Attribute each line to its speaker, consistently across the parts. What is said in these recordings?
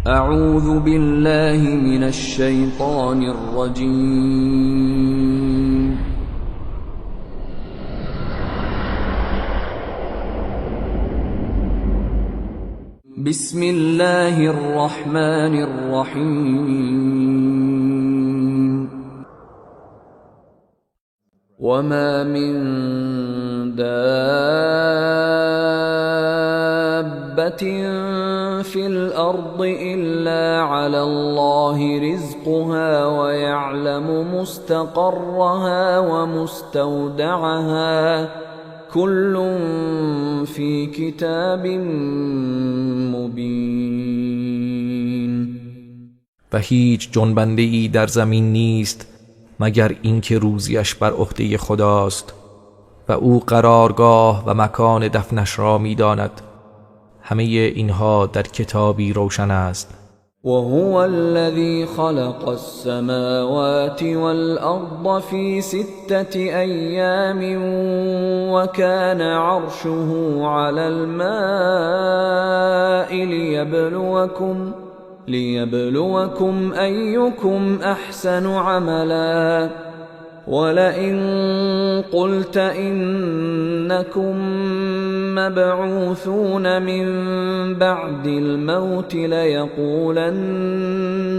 Speaker 1: اعوذ بالله من الشیطان الرجیم. بسم الله الرحمن الرحیم. وما من دابة في الأرض إلا على الله رزقها ويعلم مستقرها ومستودعها كل في كتاب مبین.
Speaker 2: و هیچ جنبنده‌ای در زمین نیست مگر اینکه روزیش بر عهده خداست و او قرارگاه و مکان دفنش را می‌داند. همه اینها در کتابی روشن است.
Speaker 1: و هو الذی خلق السماوات والارض فی ستة ایام وكان عرشه على الماء ليبلوكم أيكم أحسن عملا ولئن قلت إنكم مبعوثون من بعد الموت ليقولن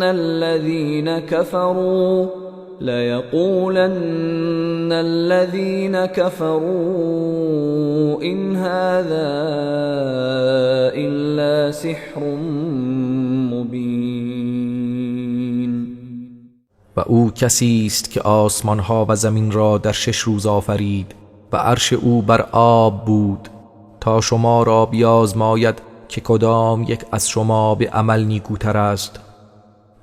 Speaker 1: الذين كفروا إن هذا إلا سحر مبین.
Speaker 2: و او کسی است که آسمانها و زمین را در 6 روز آفرید و عرش او بر آب بود تا شما را بیازماید که کدام یک از شما به عمل نیکوتر است.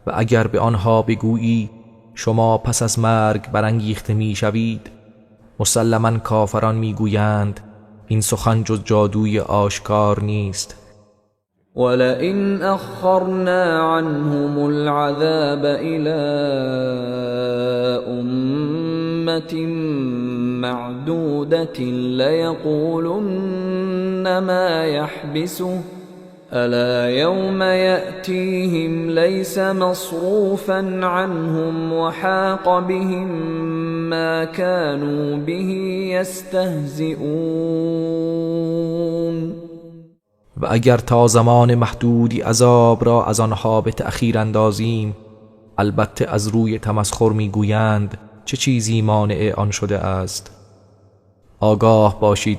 Speaker 2: و اگر به آنها بگویی شما پس از مرگ برانگیخته می شوید، مسلما کافران می گویند این سخن جز جادوی آشکار نیست.
Speaker 1: ولئن أخرنا عنهم العذاب إلى أمة معدودة ليقولن ما يحبسه ألا يوم يأتيهم ليس مصروفا عنهم وحاق بهم ما كانوا به يستهزئون.
Speaker 2: و اگر تا زمان محدودی عذاب را از آنها به تأخیر اندازیم، البته از روی تمسخر میگویند چه چیزی مانع آن شده است. آگاه باشید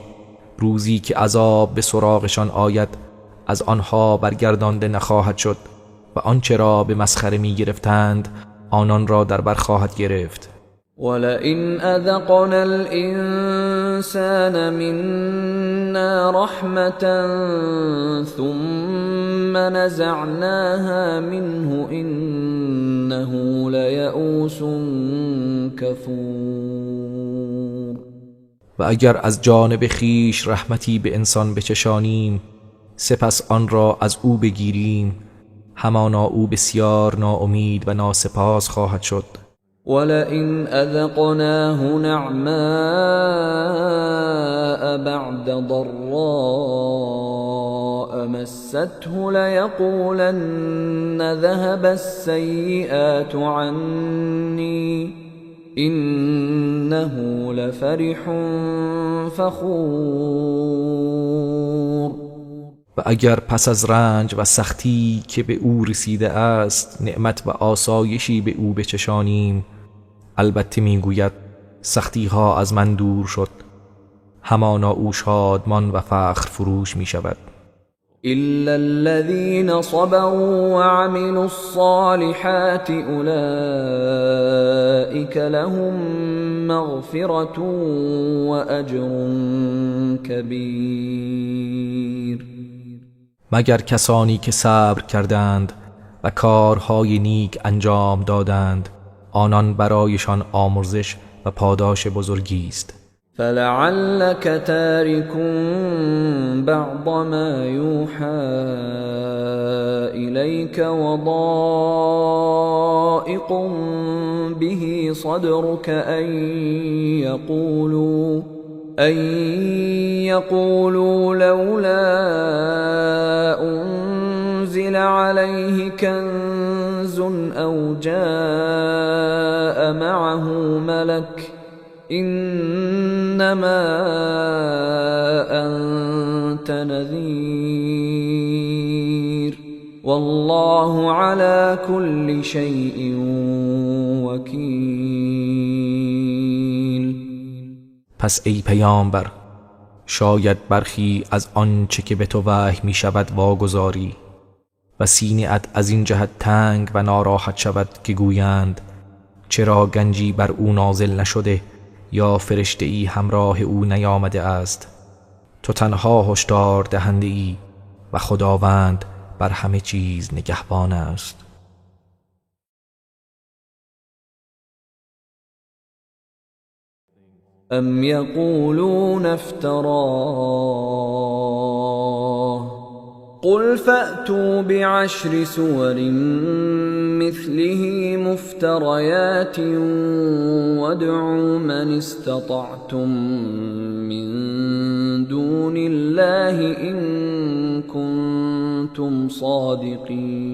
Speaker 2: روزی که عذاب به سراغشان آید از آنها برگردانده نخواهد شد و آنچه را به مسخره می گرفتند آنان را در بر خواهد گرفت.
Speaker 1: ولئن اذقنا الانسان منا رحمة ثم نزعناها منه انه لیئوس کفور.
Speaker 2: و اگر از جانب خیش رحمتی به انسان بچشانیم سپس آن را از او بگیریم، همانا او بسیار ناامید و ناسپاس خواهد شد.
Speaker 1: ولئن اذقناه نعماء بعد ضراء مسته ليقولن ذهب السيئات عني انه لفرح فخور.
Speaker 2: و اگر پس از رنج و سختی که به او رسیده است نعمت و آسایشی به او بچشانیم، البته میگوید سختی ها از من دور شد، همانا او شادمان و فخر فروش می شود.
Speaker 1: إلا الذين صبروا وعملوا الصالحات أولئك لهم مغفرة وأجر كبير.
Speaker 2: مگر کسانی که صبر کردند و کارهای نیک انجام دادند، آنان برایشان آمرزش و پاداش بزرگی است.
Speaker 1: فلعلك تارك بعض ما يوحى إليك وضائق به صدرك أن يقولوا لولا أنزل عليه عليه كنز أو جاء معه ملك إنما أنت نذير والله على كل شيء وكيل.
Speaker 2: پس ای پیامبر، شاید برخی از آنچه که به تو وحی می شود واگذاری و سینه ات از این جهت تنگ و ناراحت شود که گویند چرا گنجی بر او نازل نشده یا فرشته ای همراه او نیامده است. تو تنها هشدار دهنده ای و خداوند بر همه چیز نگهبان است.
Speaker 1: أم يقولون افتراه قل فأتوا بعشر سور مثله مفتريات وادعوا من استطعتم من دون الله إن كنتم صادقين.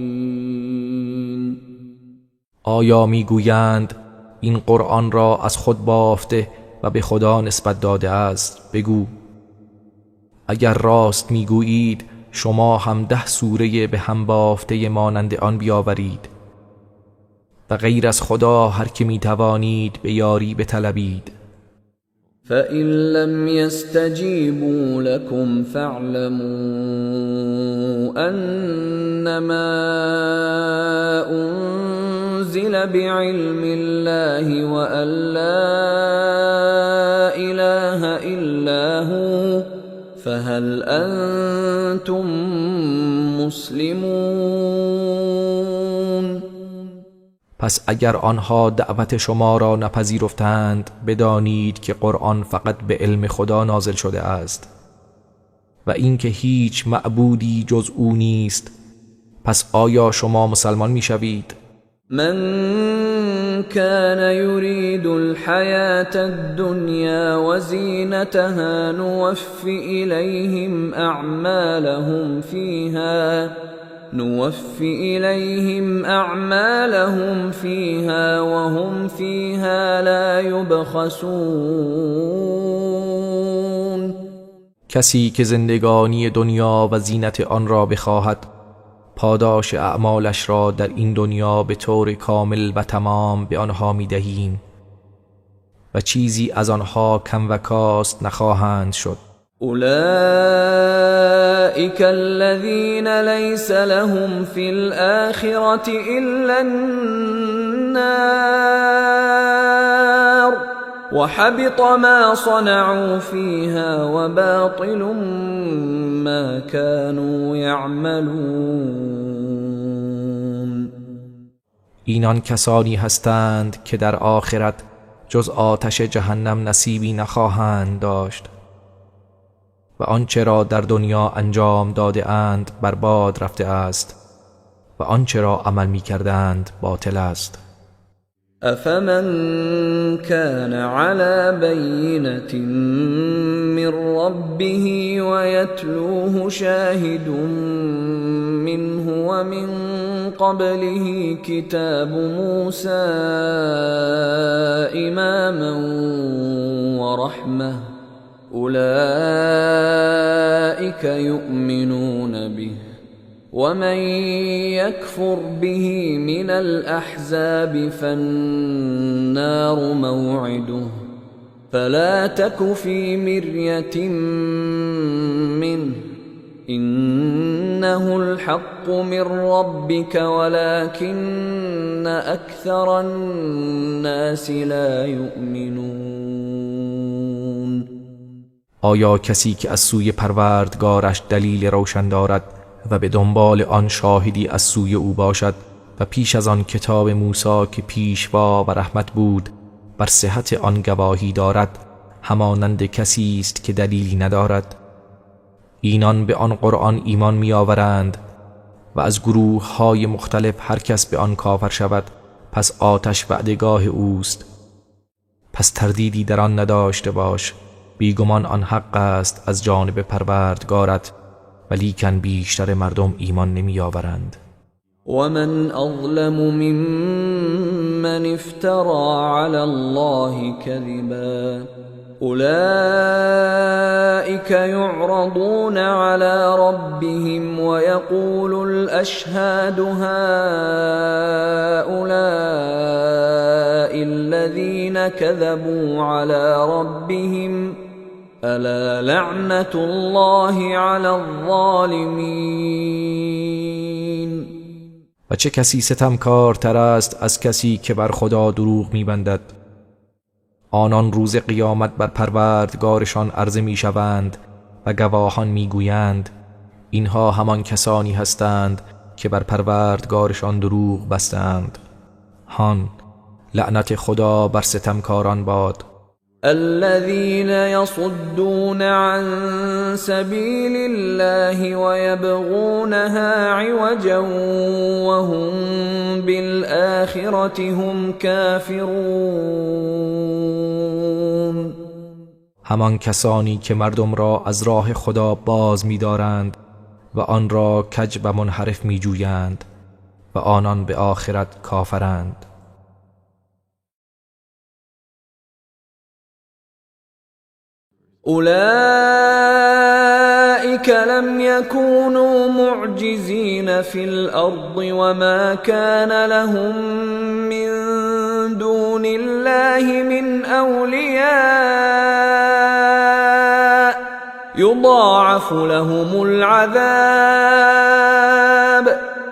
Speaker 2: آیا میگویند این قرآن را از خود بافته و به خدا نسبت داده است؟ بگو اگر راست میگویید شما هم 10 سوره به هم بافته مانند آن بیاورید و غیر از خدا هر که میتوانید به یاری بطلبید.
Speaker 1: فَإِن لَّمْ يَسْتَجِيبُوا لَكُمْ فَاعْلَمُوا أَنَّمَا أُنزِلَ بِعِلْمِ اللَّهِ وَأَن لَّا إِلَٰهَ إِلَّا هُوَ فَهَلْ أَنتُم مُّسْلِمُونَ.
Speaker 2: پس اگر آنها دعوت شما را نپذیرفتند بدانید که قرآن فقط به علم خدا نازل شده است و اینکه هیچ معبودی جز او نیست. پس آیا شما مسلمان میشوید؟
Speaker 1: من كان يريد الحياة الدنيا وزينتها نوف إليهم أعمالهم فيها وهم فيها لا يبخسون.
Speaker 2: کسی که زندگانی دنیا و زینت آن را بخواهد پاداش اعمالش را در این دنیا به طور کامل و تمام به آنها می دهیم و چیزی از آنها کم و کاست نخواهند شد.
Speaker 1: أولئك الذين ليس لهم في الآخرة إلا النار وحبط ما صنعوا فيها وباطل ما كانوا يعملون.
Speaker 2: اینان کسانی هستند که در آخرت جز آتش جهنم نصیبی نخواهند داشت و آنچه را در دنیا انجام داده اند برباد رفته است و آنچه را عمل می کردند باطل است.
Speaker 1: افمن كان على بينة من ربه ويتلوه شاهد منه ومن قبله كتاب موسى إماما ورحمة أولئك يؤمنون به ومن يكفر به من الأحزاب فالنار موعده فلا تك في مرية منه إنه الحق من ربك ولكن أكثر الناس لا يؤمنون.
Speaker 2: آیا کسی که از سوی پروردگارش دلیل روشن دارد و به دنبال آن شاهدی از سوی او باشد و پیش از آن کتاب موسی که پیشوا و رحمت بود بر صحت آن گواهی دارد، همانند کسی است که دلیلی ندارد؟ اینان به آن قرآن ایمان می آورند و از گروه های مختلف هر کس به آن کافر شود پس آتش وعدگاه اوست. پس تردیدی در آن نداشته باش، بیگمان آن حق است از جانب پروردگارت، ولیکن بیشتر مردم ایمان نمی آورند.
Speaker 1: ومن أظلم ممن افترى على الله كذبا أولئك يعرضون على ربهم ويقول الأشهاد هؤلاء الذين كذبوا على ربهم ألا لعنة الله على الظالمين.
Speaker 2: و چه کسی ستمکارتر است از کسی که بر خدا دروغ می‌بندد؟ آنان روز قیامت بر پروردگارشان عرضه می‌شوند و گواهان می‌گویند اینها همان کسانی هستند که بر پروردگارشان دروغ بستند. هان، لعنت خدا بر ستمکاران باد.
Speaker 1: الذين يصدون عن سبيل الله ويبغونها عوجا وهم بالآخرة هم كافرون.
Speaker 2: همان کسانی که مردم را از راه خدا باز می‌دارند و آن را کج و منحرف می‌جویند و آنان به آخرت کافرند.
Speaker 1: أولئك لم يكونوا معجزين في الأرض وما كان لهم من دون الله من أولياء يضاعف لهم العذاب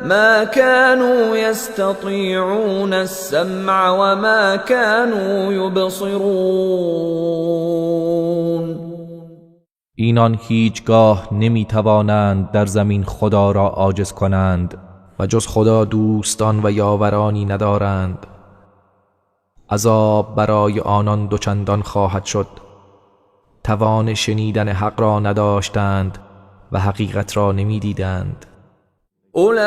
Speaker 1: ما كانوا يستطيعون السمع وما كانوا يبصرون.
Speaker 2: اینان هیچگاه نمیتوانند در زمین خدا را عاجز کنند و جز خدا دوستان و یاورانی ندارند. عذاب برای آنان دوچندان خواهد شد. توان شنیدن حق را نداشتند و حقیقت را نمیدیدند.
Speaker 1: أولئك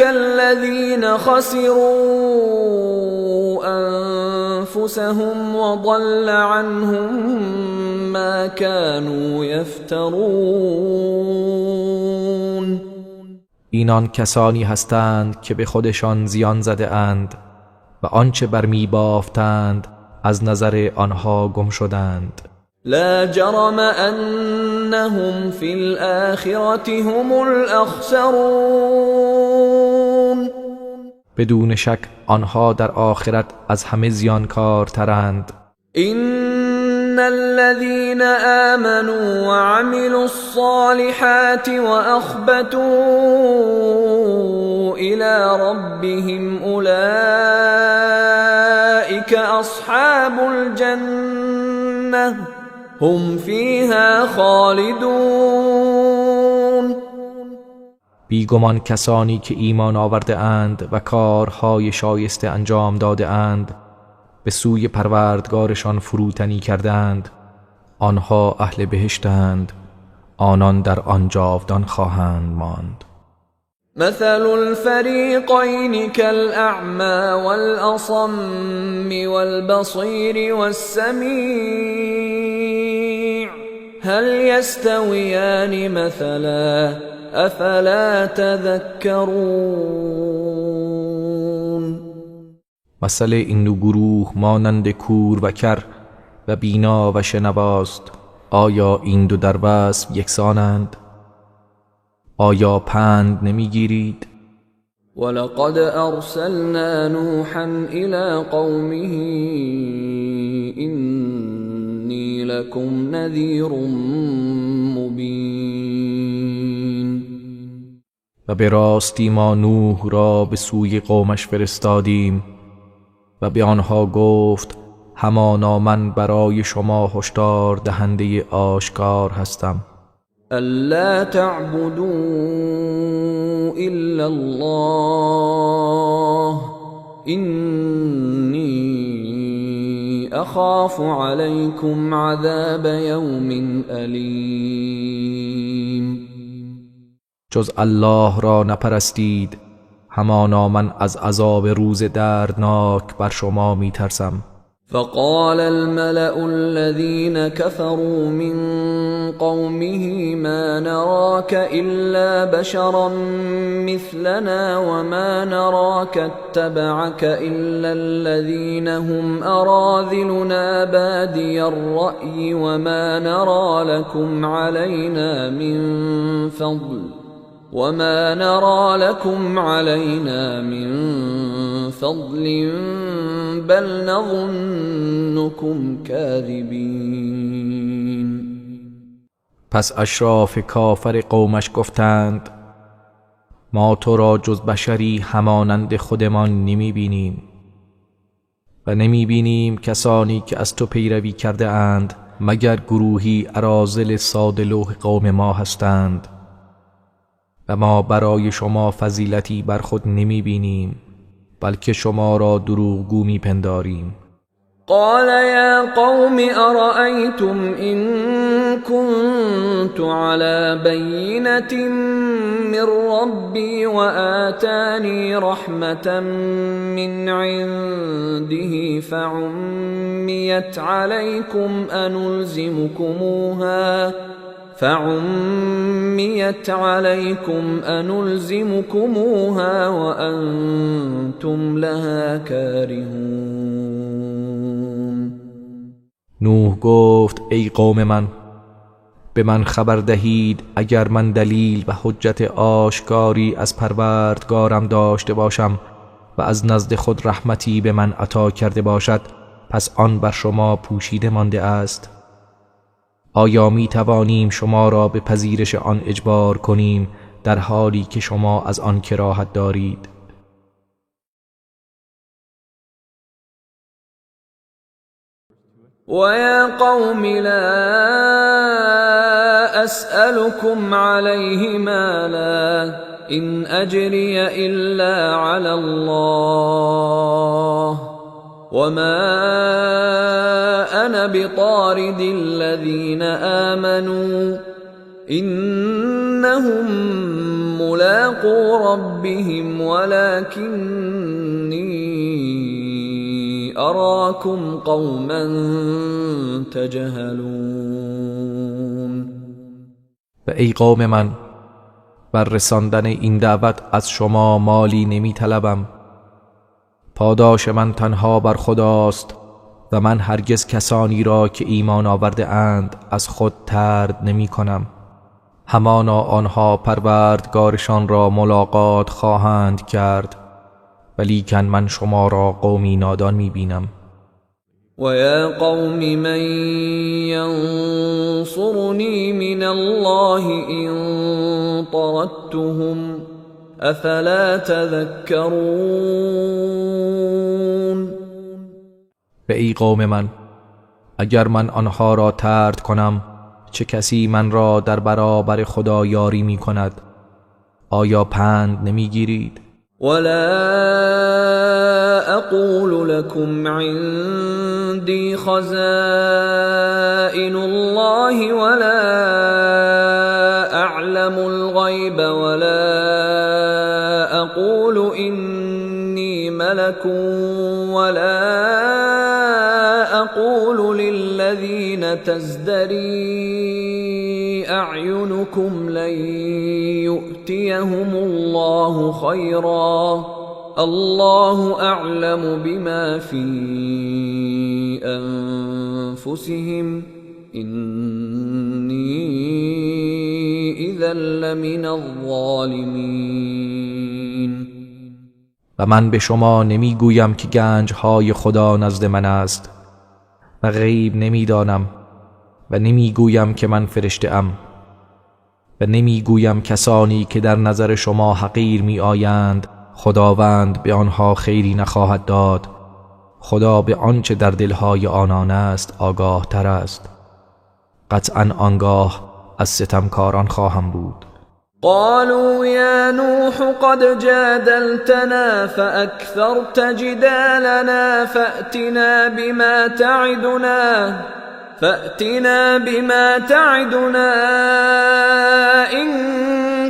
Speaker 1: الذين خسروا أنفسهم وضل عنهم ما كانوا يفترون.
Speaker 2: اینان کسانی هستند که به خودشان زیان زده اند و آنچه برمی بافتند از نظر آنها گم شدند.
Speaker 1: لا جرم انهم فی الآخرة هم الاخسرون.
Speaker 2: بدون شک آنها در آخرت از همه زیانکارترند.
Speaker 1: ان الذين آمنوا وعملوا الصالحات واخبتوا الى ربهم اولئك اصحاب الجنة هم فيها خالدون.
Speaker 2: بیگمان کسانی که ایمان آورده اند و کارهای شایسته انجام داده اند، به سوی پروردگارشان فروتنی کردند، آنها اهل بهشتند، آنان در آن جاودان خواهند ماند.
Speaker 1: مثل الفریقین کالأعمی والأصم والبصیر والسمیع هل یستویان مثلا افلا تذکرون.
Speaker 2: مثل این دو گروه مانند کور و کر و بینا و شنواست. آیا این دو در وصف یکسانند؟ آیا پند نمیگیرید؟
Speaker 1: ولقد ارسلنا نوحا الى قومه انی لکم نذیر مبین.
Speaker 2: و به راستی ما نوح را به سوی قومش فرستادیم و به آنها گفت همانا من برای شما هشدار دهنده آشکار هستم.
Speaker 1: ألا تعبدوا إلا الله إني أخاف عليكم عذاب يوم أليم.
Speaker 2: جز الله را نپرستید، همانا من از عذاب روز دردناک بر شما میترسم.
Speaker 1: فقال الملأ الذين كفروا من قومه ما نراك إلا بشرا مثلنا وما نراك اتبعك إلا الذين هم أراذلنا بادي الرأي وما نرى لكم علينا من فضل وما نرى لكم علينا من فضل بل نظنكم كاذبين.
Speaker 2: پس اشراف کافر قومش گفتند ما تو را جز بشری همانند خودمان نمی بینیم و نمی بینیم کسانی که از تو پیروی کرده اند مگر گروهی اراذل ساده لوح قوم ما هستند و ما برای شما فضیلتی بر خود نمی بینیم بلکه شما را دروغگو می پنداریم.
Speaker 1: قال یا قوم ارأیتم ان كنت على بینة من ربی وآتانی رحمة من عنده فعمیت علیکم أنلزمكموها وأنتم لها كارهون.
Speaker 2: نوح گفت ای قوم من، به من خبر دهید اگر من دلیل و حجت آشکاری از پروردگارم داشته باشم و از نزد خود رحمتی به من عطا کرده باشد، پس آن بر شما پوشیده مانده است. آیا می توانیم شما را به پذیرش آن اجبار کنیم در حالی که شما از آن کراهت دارید؟
Speaker 1: وَيَا قَوْمِ لَا أَسْأَلُكُمْ عَلَيْهِ مَالًا إِنْ أَجْرِيَ إِلَّا عَلَى اللَّهِ وَمَا أَنَا بِطَارِدِ الَّذِينَ آمَنُوا إِنَّهُمْ مُلَاقُو رَبِّهِمْ وَلَكِنِّي أَرَاكُمْ قَوْمًا تَجْهَلُونَ.
Speaker 2: و ای قوم من، بر رساندن این دعوت از شما مالی نمی طلبم. پاداش من تنها بر خداست و من هرگز کسانی را که ایمان آورده اند از خود طرد نمی کنم. همانا آنها پروردگارشان را ملاقات خواهند کرد، ولیکن من شما را قومی نادان می بینم.
Speaker 1: وَيَا قَوْمِ مَنْ يَنْصُرُنِي مِنَ اللَّهِ إِنْ طَرَدتُّهُمْ أَفَلَا تَذَكَّرُونَ.
Speaker 2: به ای قوم من، اگر من آنها را طرد کنم چه کسی من را در برابر خدا یاری می کند؟ آیا پند نمی گیرید؟
Speaker 1: ولا أقول لكم عندي خزائن الله ولا أعلم الغيب ولا أقول إني ملك ولا أقول للذين تزدري أعينكم لن يؤتيهم الله خيرا الله أعلم بما في أنفسهم إني إذا لمن الظالمين.
Speaker 2: و من به شما نمیگویم که گنجهای خدا نزد من است و غیب نمیدانم و نمیگویم که من فرشته ام و نمیگویم کسانی که در نظر شما حقیر می آیند خداوند به آنها خیری نخواهد داد. خدا به آنچه در دلهای آنان است آگاه تر است. قطعا آنگاه از ستمکاران خواهم بود.
Speaker 1: قالوا یا نوح قد جادلتنا فأكثرت جدالنا فأتنا بما تعدنا إن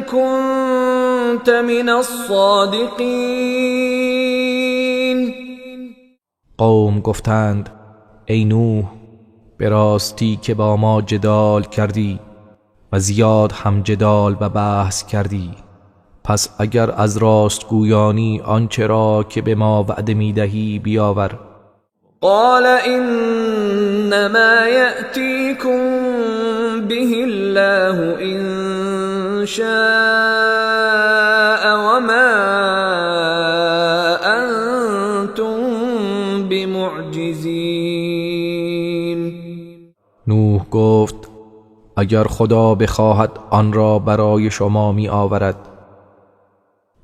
Speaker 1: كنت من الصادقین.
Speaker 2: قوم گفتند ای نوح، به راستی که با ما جدال کردی و زیاد هم جدال و بحث کردی، پس اگر از راستگویانی آنچه را که به ما وعده میدهی بیاور.
Speaker 1: قال انما یأتیکم به الله ان شاء وما انتم بمعجزین.
Speaker 2: نوح گفت اگر خدا بخواهد آن را برای شما می آورد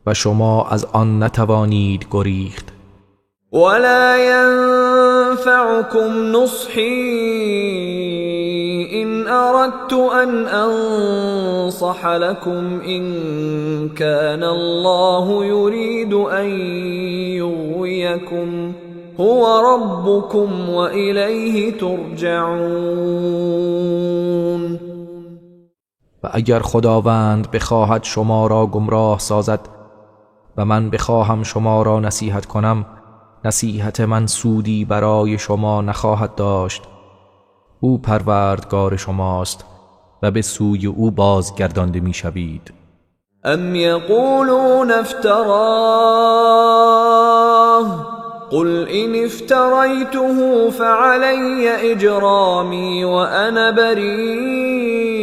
Speaker 2: و شما از آن نتوانید گریخت.
Speaker 1: ولا ينفعكم نصحي إن أردت أن أنصح لكم إن كان الله يريد أن يغويكم هو ربكم وإليه ترجعون.
Speaker 2: و اگر خداوند بخواهد شما را گمراه سازد و من بخواهم شما را نصیحت کنم، نصیحت من سودی برای شما نخواهد داشت. او پروردگار شماست و به سوی او بازگردانده میشوید.
Speaker 1: ام یقولون افتراه قل ان افتریته فعلی اجرامی وانا بریء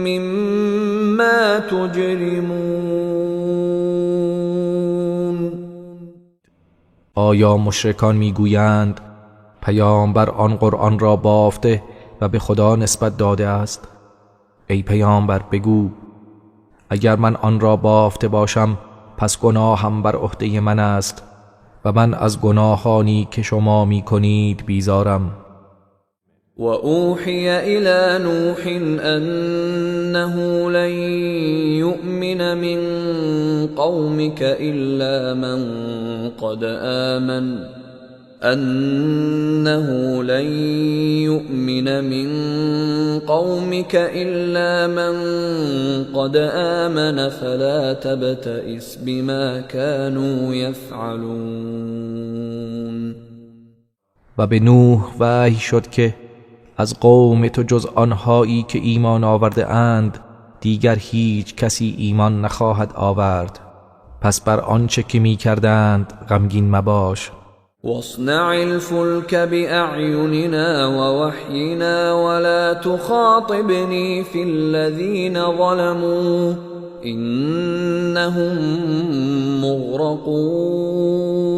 Speaker 1: مما تجرمون.
Speaker 2: آیا مشرکان میگویند پیامبر آن قرآن را بافته و به خدا نسبت داده است؟ ای پیامبر بگو اگر من آن را بافته باشم پس گناهم بر عهده من است و من از گناهانی که شما میکنید بیزارم.
Speaker 1: و اوحی الی نوح انه لن یؤمن من قومک الا من قد آمن انه لن يؤمن من قومك الا من قد آمن فلا تبتئس بما كانوا يفعلون.
Speaker 2: و به نوح وحی شد که از قوم تو جز آنهایی که ایمان آورده اند دیگر هیچ کسی ایمان نخواهد آورد، پس بر آنچه که می کردند غمگین مباش.
Speaker 1: واصنع الفلك بأعيننا ووحينا ولا تخاطبني في الذين ظلموا إنهم مغرقون.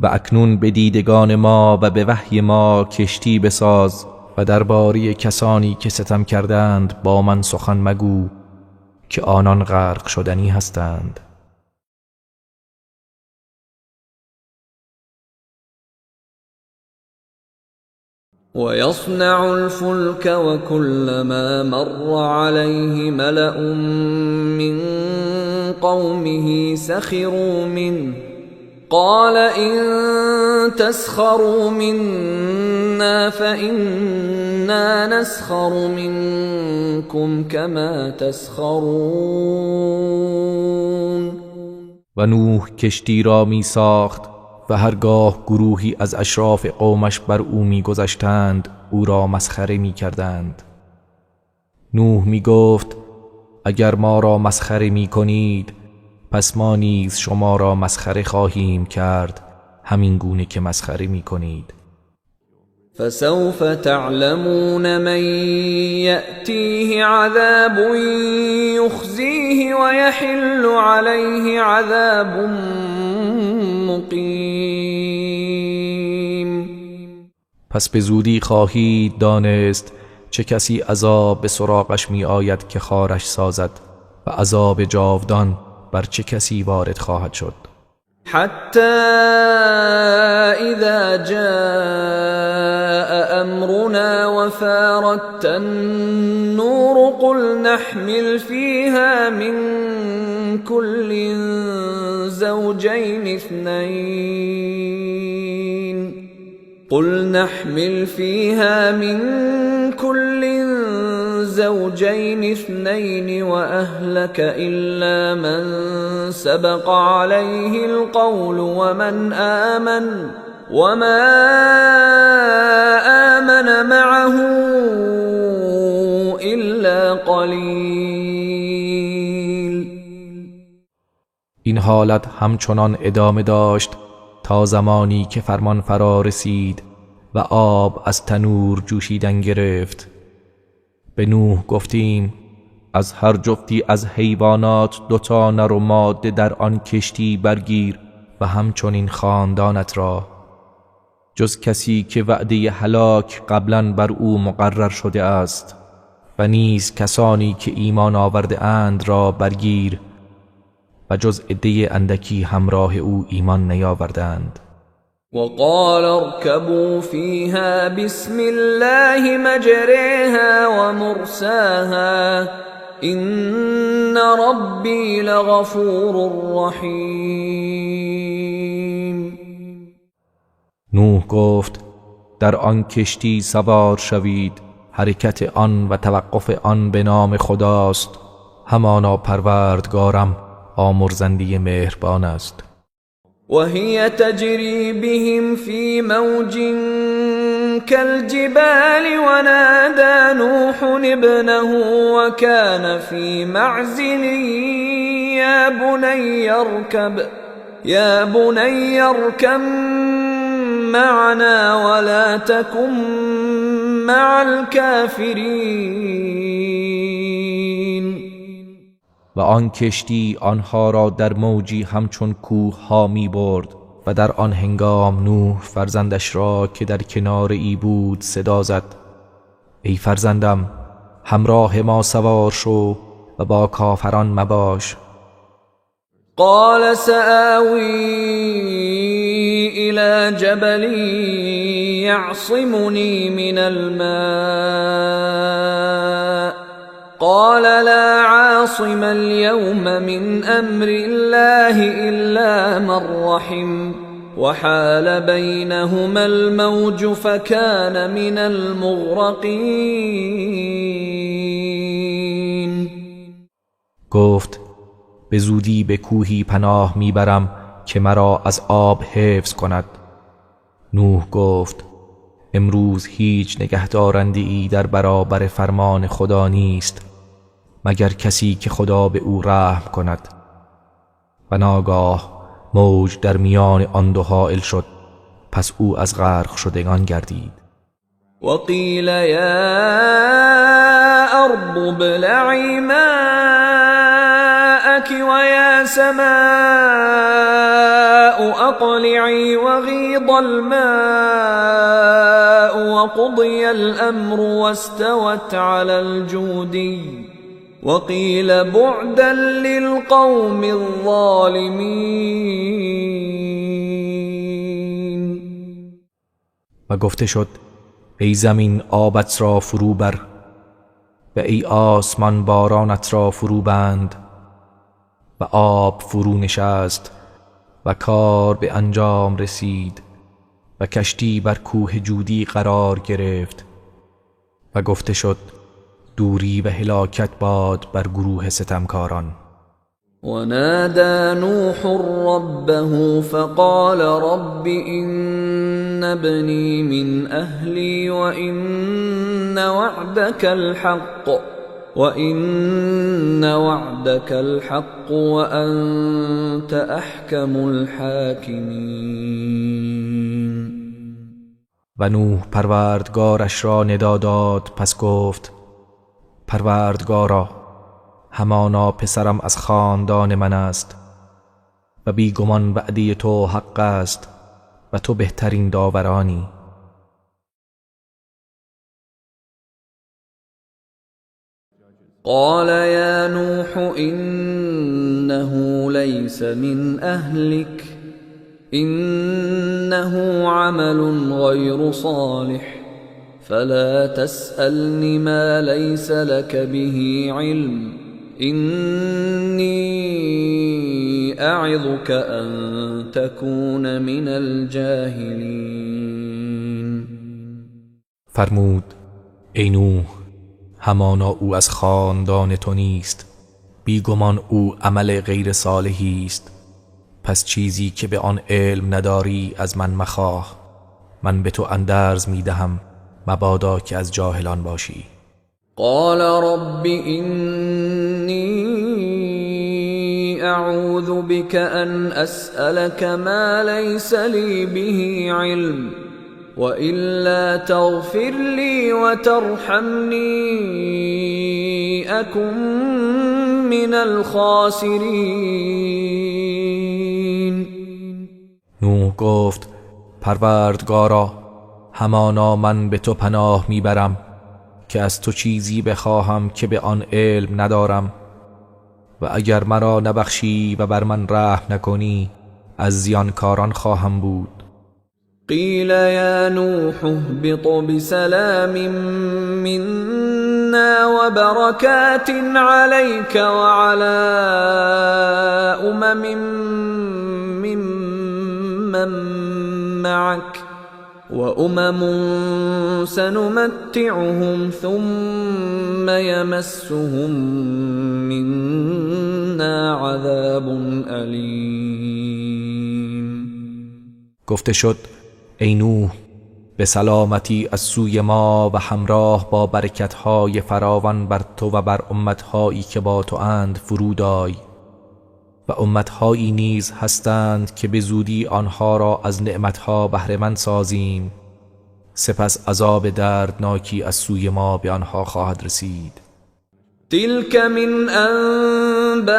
Speaker 2: و اکنون به دیدگان ما و به وحی ما کشتی بساز و درباره کسانی که ستم کردند با من سخن مگو که آنان غرق شدنی هستند.
Speaker 1: ويصنع الفلك وكلما مر عليه ملأ من قومه سخروا منه قال إن تسخروا منا فإنا نسخر منكم كما تسخرون.
Speaker 2: و نوح کشتی را می ساخت و هرگاه گروهی از اشراف قومش بر او می گذشتند او را مسخره می کردند. نوح می گفت اگر ما را مسخره می کنید پس ما نیز شما را مسخره خواهیم کرد، همین گونه که مسخره می کنید.
Speaker 1: فسوف تعلمون من یأتیه عذاب یخزیه ویحل علیه عذاب مقیم.
Speaker 2: پس به زودی خواهید دانست چه کسی عذاب به سراغش می آید که خارش سازد و عذاب جاودان بر چه کسی وارد خواهد شد.
Speaker 1: حتی اذا جاء امرنا وفارت النور قل نحمل فيها من كل زوجين اثنين قل نحمل فيها من كل زوجين اثنين وأهلك إلا من سبق عليه القول ومن آمن وما آمن معه إلا قليل.
Speaker 2: این حالت همچنان ادامه داشت تا زمانی که فرمان فرا رسید و آب از تنور جوشیدن گرفت. به نوح گفتیم از هر جفتی از حیوانات دوتا نر و ماده در آن کشتی برگیر و همچنین خاندانت را، جز کسی که وعده هلاک قبلا بر او مقرر شده است، و نیز کسانی که ایمان آورده اند را برگیر و جز عده اندکی همراه او ایمان نیاوردند.
Speaker 1: وقال اركبوا فيها بسم الله مجريها ومرساها إن ربي لغفور رحيم.
Speaker 2: نوح گفت در آن کشتی سوار شوید، حرکت آن و توقف آن به نام خداست، همانا پروردگارم آمرزنده مهربان است.
Speaker 1: وهي تجري بهم في موج كالجبال ونادى نوح ابنه وكان في معزل يا بني اركب معنا ولا تكن مع الكافرين.
Speaker 2: و آن کشتی آنها را در موجی همچون کوه ها می برد و در آن هنگام نوح فرزندش را که در کنار ای بود صدا زد: ای فرزندم، همراه ما سوار شو و با کافران مباش.
Speaker 1: قال سآوی إلى جبل يعصمني من الماء قال لا عاصم اليوم من أمر الله إلا من رحم وحال بينهما الموج فكان من المغرقين.
Speaker 2: گفت به زودی به کوهی پناه میبرم که مرا از آب حفظ کند. نوح گفت امروز هیچ نگهدارنده‌ای در برابر فرمان خدا نیست مگر کسی که خدا به او رحم کند. و ناگاه موج در میان آن دو حائل شد، پس او از غرق شدگان گردید.
Speaker 1: وقیل یا ارض ابلعی ماءک ویا سماء اقلعی وغیض الماء وقضی الامر واستوت علی الجودی وقیل بعدا للقوم الظالمین.
Speaker 2: و گفته شد ای زمین آبت را فرو بر و ای آسمان بارانت را فرو بند. و آب فرو نشست و کار به انجام رسید و کشتی بر کوه جودی قرار گرفت. و گفته شد دوری و هلاکت باد بر گروه ستمکاران.
Speaker 1: ونادى نوح ربه فقال رب إن ابني من أهلي وإن وعدك الحق وأنت أحكم الحاكمين.
Speaker 2: و نوح پروردگارش را ندا داد، پس گفت پروردگارا، همانا پسرم از خاندان من است و بیگمان وعده تو حق است و تو بهترین داورانی.
Speaker 1: قال یا نوح انه لیس من اهلک انه عمل غیر صالح فلا تسألني ما ليس لك به علم إني أعظك أن تكون من الجاهلين.
Speaker 2: فرمود ای نوح، همانا او از خاندان تو نیست، بیگمان او عمل غیر صالحی است. پس چیزی که به آن علم نداری از من مخواه، من به تو اندرز می دهم، مبادا که از جاهلان باشی.
Speaker 1: قال رب إني أعوذ بك أن أسألك ما ليس لي به علم وإلا تغفر لي وترحمني أكن من الخاسرين.
Speaker 2: نوح گفت پروردگارا، همانا من به تو پناه میبرم که از تو چیزی بخواهم که به آن علم ندارم، و اگر مرا نبخشی و بر من رحم نکنی از زیانکاران خواهم بود.
Speaker 1: قیل یا نوح اهبط بسلام منا وبرکات علیک وعلى امم ممن معک وأمم سنمتعهم ثم يمسهم منا عذاب أليم.
Speaker 2: گفته شد ای نوح، به سلامتی از سوی ما و همراه با برکتهای فراوان بر تو و بر امتهایی که با تو اند فرود آی، و امتهایی نیز هستند که به زودی آنها را از نعمتها بهره‌مند سازیم، سپس عذاب دردناکی از سوی ما به آنها خواهد رسید.
Speaker 1: تلك من انباء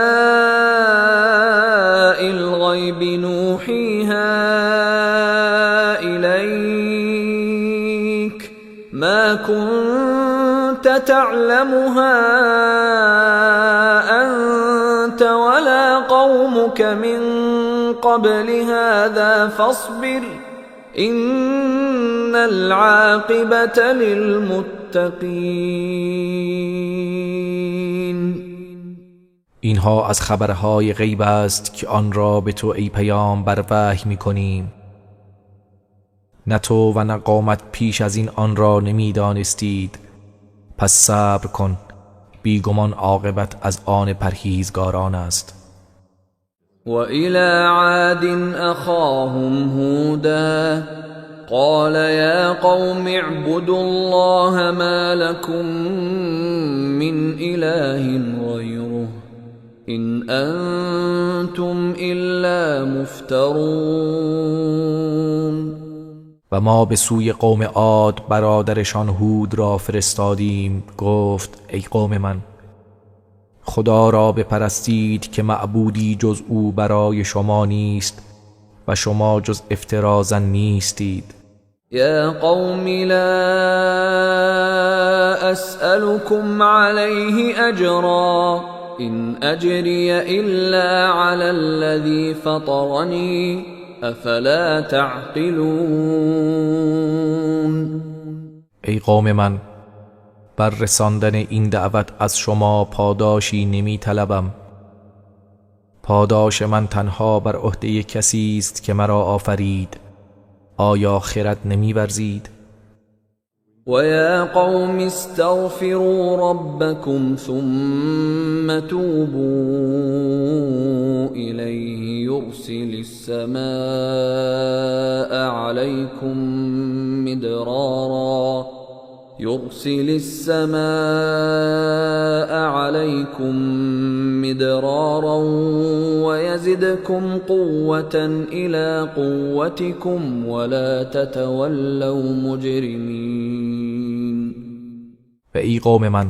Speaker 1: الغیب نوحیها الیک ما كنت تعلمها أنت ولا قومك من قبل هذا فاصبر إن العاقبة للمتقین.
Speaker 2: اینها از خبرهای غیب است که آن را به تو ای پیامبر وحی می‌کنیم. نه تو و نه قومت پیش از این آن را نمی‌دانستید، پس صبر کن، بیگمان عاقبت از آن پرهیزگاران است.
Speaker 1: و الی عاد اخاهم هودا قال یا قوم اعبدوا الله ما لكم من اله غیره ان انتم الا مفترون.
Speaker 2: و ما به سوی قوم عاد برادرشان هود را فرستادیم، گفت ای قوم من، خدا را بپرستید که معبودی جز او برای شما نیست و شما جز افترازن نیستید.
Speaker 1: یا قوم لا اسألكم علیه اجرا ان اجری الا علی الذی فطرنی افلا تعقلون.
Speaker 2: ای قوم من، بر رساندن این دعوت از شما پاداشی نمی طلبم. پاداش من تنها بر عهده کسی است که مرا آفرید. آیا خرد نمی ورزید؟
Speaker 1: و یا قوم استغفروا ربکم ثم توبوا الیه یرسل السماء علیکم مدرارا يرسل السماء عليكم مدرارا ويزدكم قوة إلى قوتكم ولا تتولوا مجرمين.
Speaker 2: و ای قوم من،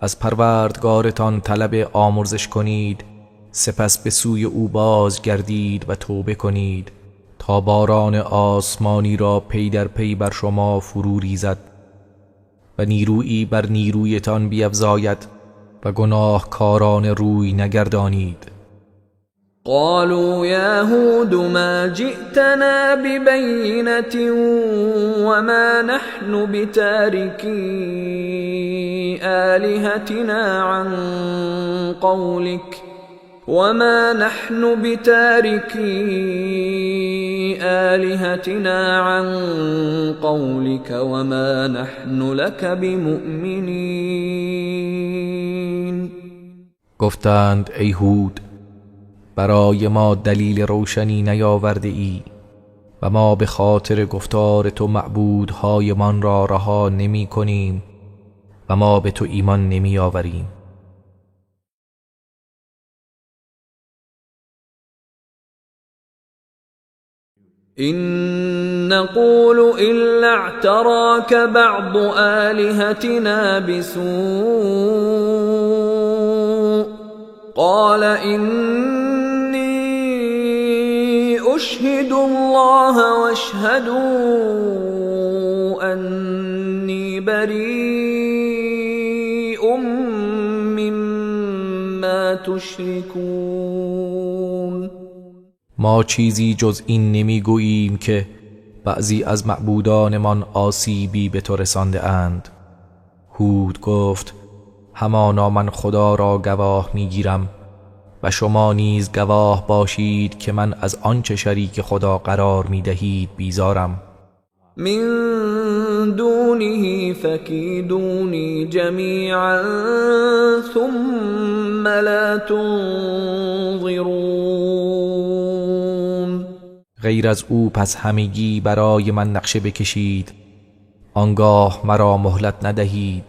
Speaker 2: از پروردگارتان طلب آمرزش کنید، سپس به سوی او باز گردید و توبه کنید تا باران آسمانی را پی در پی بر شما فرو ریزد و نیرویی بر نیرویتان بیفزاید و گناهکاران روی نگردانید.
Speaker 1: قالوا یا هود ما جئتنا ببینة وما نحن بتارکی آلهتنا عن قولك وما نحن بتاركي آلهتنا عن قولك وما نحن لك بمؤمنين.
Speaker 2: گفتند ای هود، برای ما دلیل روشنی نیاورده ای و ما به خاطر گفتار تو معبودهایمان را رها نمی کنیم و ما به تو ایمان نمی آوریم.
Speaker 1: إن نقول إلا اعتراك بعض آلهتنا بسوء قال إني أشهد الله واشهدوا أني بريء مما تشركون.
Speaker 2: ما چیزی جز این نمیگوییم که بعضی از معبودانمان آسیبی به تو رسانده اند. هود گفت همانا من خدا را گواه میگیرم و شما نیز گواه باشید که من از آنچه شریک خدا قرار میدهید بیزارم.
Speaker 1: من دونه فکیدونی جمیعا ثم لا تنظرون.
Speaker 2: غیر از او پس همگی برای من نقشه بکشید، آنگاه مرا مهلت ندهید.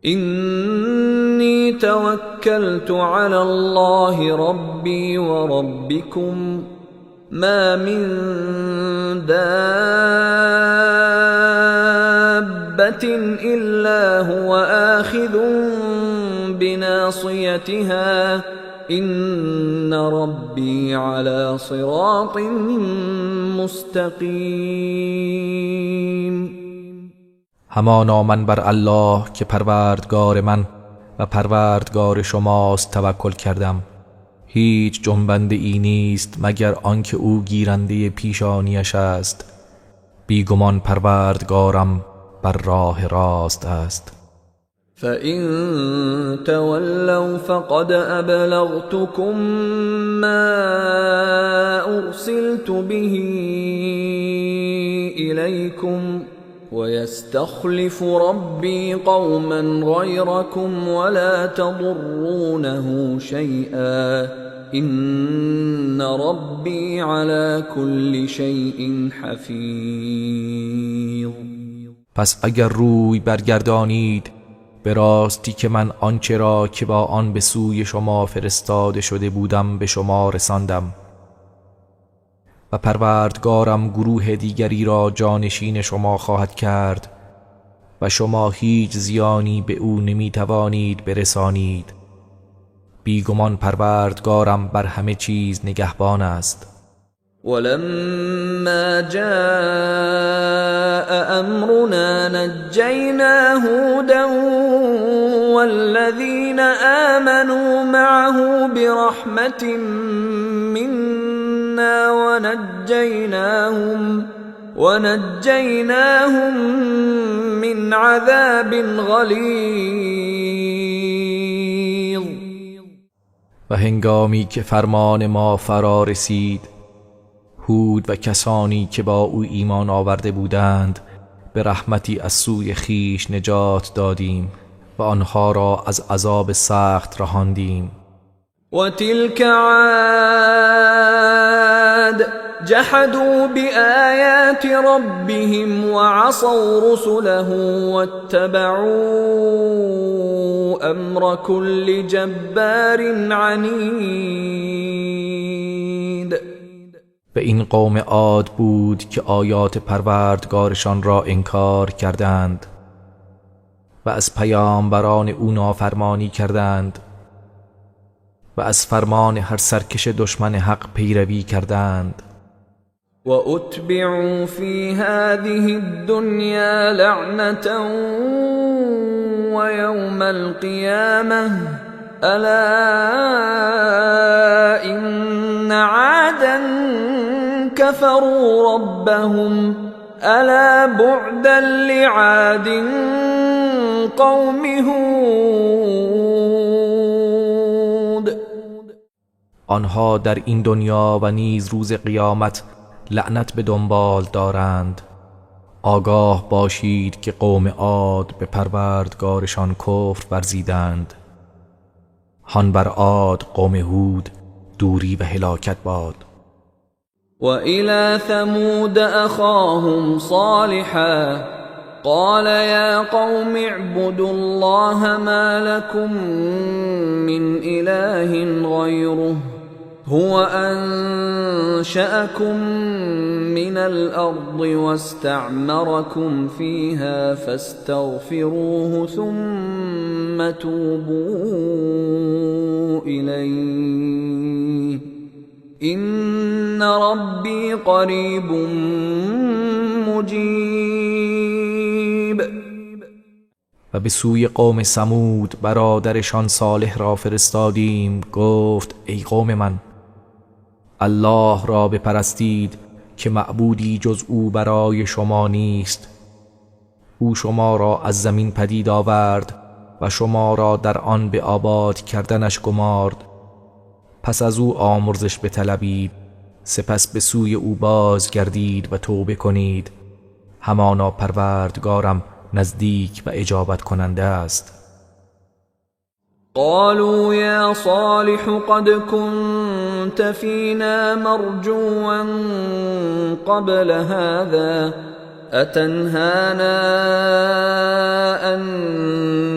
Speaker 1: اینی توکلت علی الله ربی و ربکم ما من دابة إلا هو آخذ بناصيتها إن ربي على صراط مستقیم.
Speaker 2: همانا من بر الله که پروردگار من و پروردگار شماست توکل کردم. هیچ جنبنده ای نیست مگر آنکه او گیرنده پیشانیش است. بیگمان پروردگارم بر راه راست است.
Speaker 1: فَإِن تَوَلَّوْا فَقَدْ أَبْلَغْتُكُم مَّا أُرْسِلْتُ بِهِ إِلَيْكُمْ وَيَسْتَخْلِفُ رَبِّي قَوْمًا غَيْرَكُمْ وَلَا تَضُرُّونَهُ شَيْئًا إِنَّ رَبِّي عَلَى كُلِّ شَيْءٍ حَفِيظٌ.
Speaker 2: پس اگر روی برگردانید به راستی که من آنچه را که با آن به سوی شما فرستاده شده بودم به شما رساندم و پروردگارم گروه دیگری را جانشین شما خواهد کرد و شما هیچ زیانی به او نمیتوانید برسانید. بیگمان پروردگارم بر همه چیز نگهبان است.
Speaker 1: ولما جاء امرنا نجینا هودا والذین آمنوا معه برحمة منا ونجیناهم من عذاب غلیظ.
Speaker 2: و هنگامی که فرمان ما فرا رسید، هود و کسانی که با او ایمان آورده بودند به رحمتی از سوی خیش نجات دادیم و آنها را از عذاب سخت رهاندیم.
Speaker 1: و تلک عاد جحدوا بآیات ربهم وعصوا رسله واتبعوا امر كل جبار عنید.
Speaker 2: به این قوم عاد بود که آیات پروردگارشان را انکار کردند و از پیامبران او نافرمانی کردند و از فرمان هر سرکش دشمن حق پیروی کردند.
Speaker 1: و اتبعوا فی هذه الدنیا لعنة و یوم القیامة الا ان عادا كفروا ربهم الا بعدا لعاد قوم هود.
Speaker 2: آنها در این دنیا و نیز روز قیامت لعنت به دنبال دارند. آگاه باشید که قوم عاد به پروردگارشان کفر ورزیدند. هان بر عاد قوم هود دوری و هلاکت باد.
Speaker 1: و الی ثمود اخاهم صالحا قال یا قوم اعبدوا الله ما لكم من اله غیره هو انشأكم من الارض واستعمركم فيها فاستغفروه ثم توبوا الیه إن ربی قریب مجیب.
Speaker 2: و به سوی قوم ثمود برادرشان صالح را فرستادیم. گفت ای قوم من، الله را بپرستید که معبودی جز او برای شما نیست. او شما را از زمین پدید آورد و شما را در آن به آباد کردنش گمارد. پس از او آمرزش بطلبید، سپس به سوی او بازگردید و توبه کنید. همانا پروردگارم نزدیک و اجابت کننده است.
Speaker 1: قالوا یا صالح قد كنت فینا مرجوا قبل هذا اتنهانا ان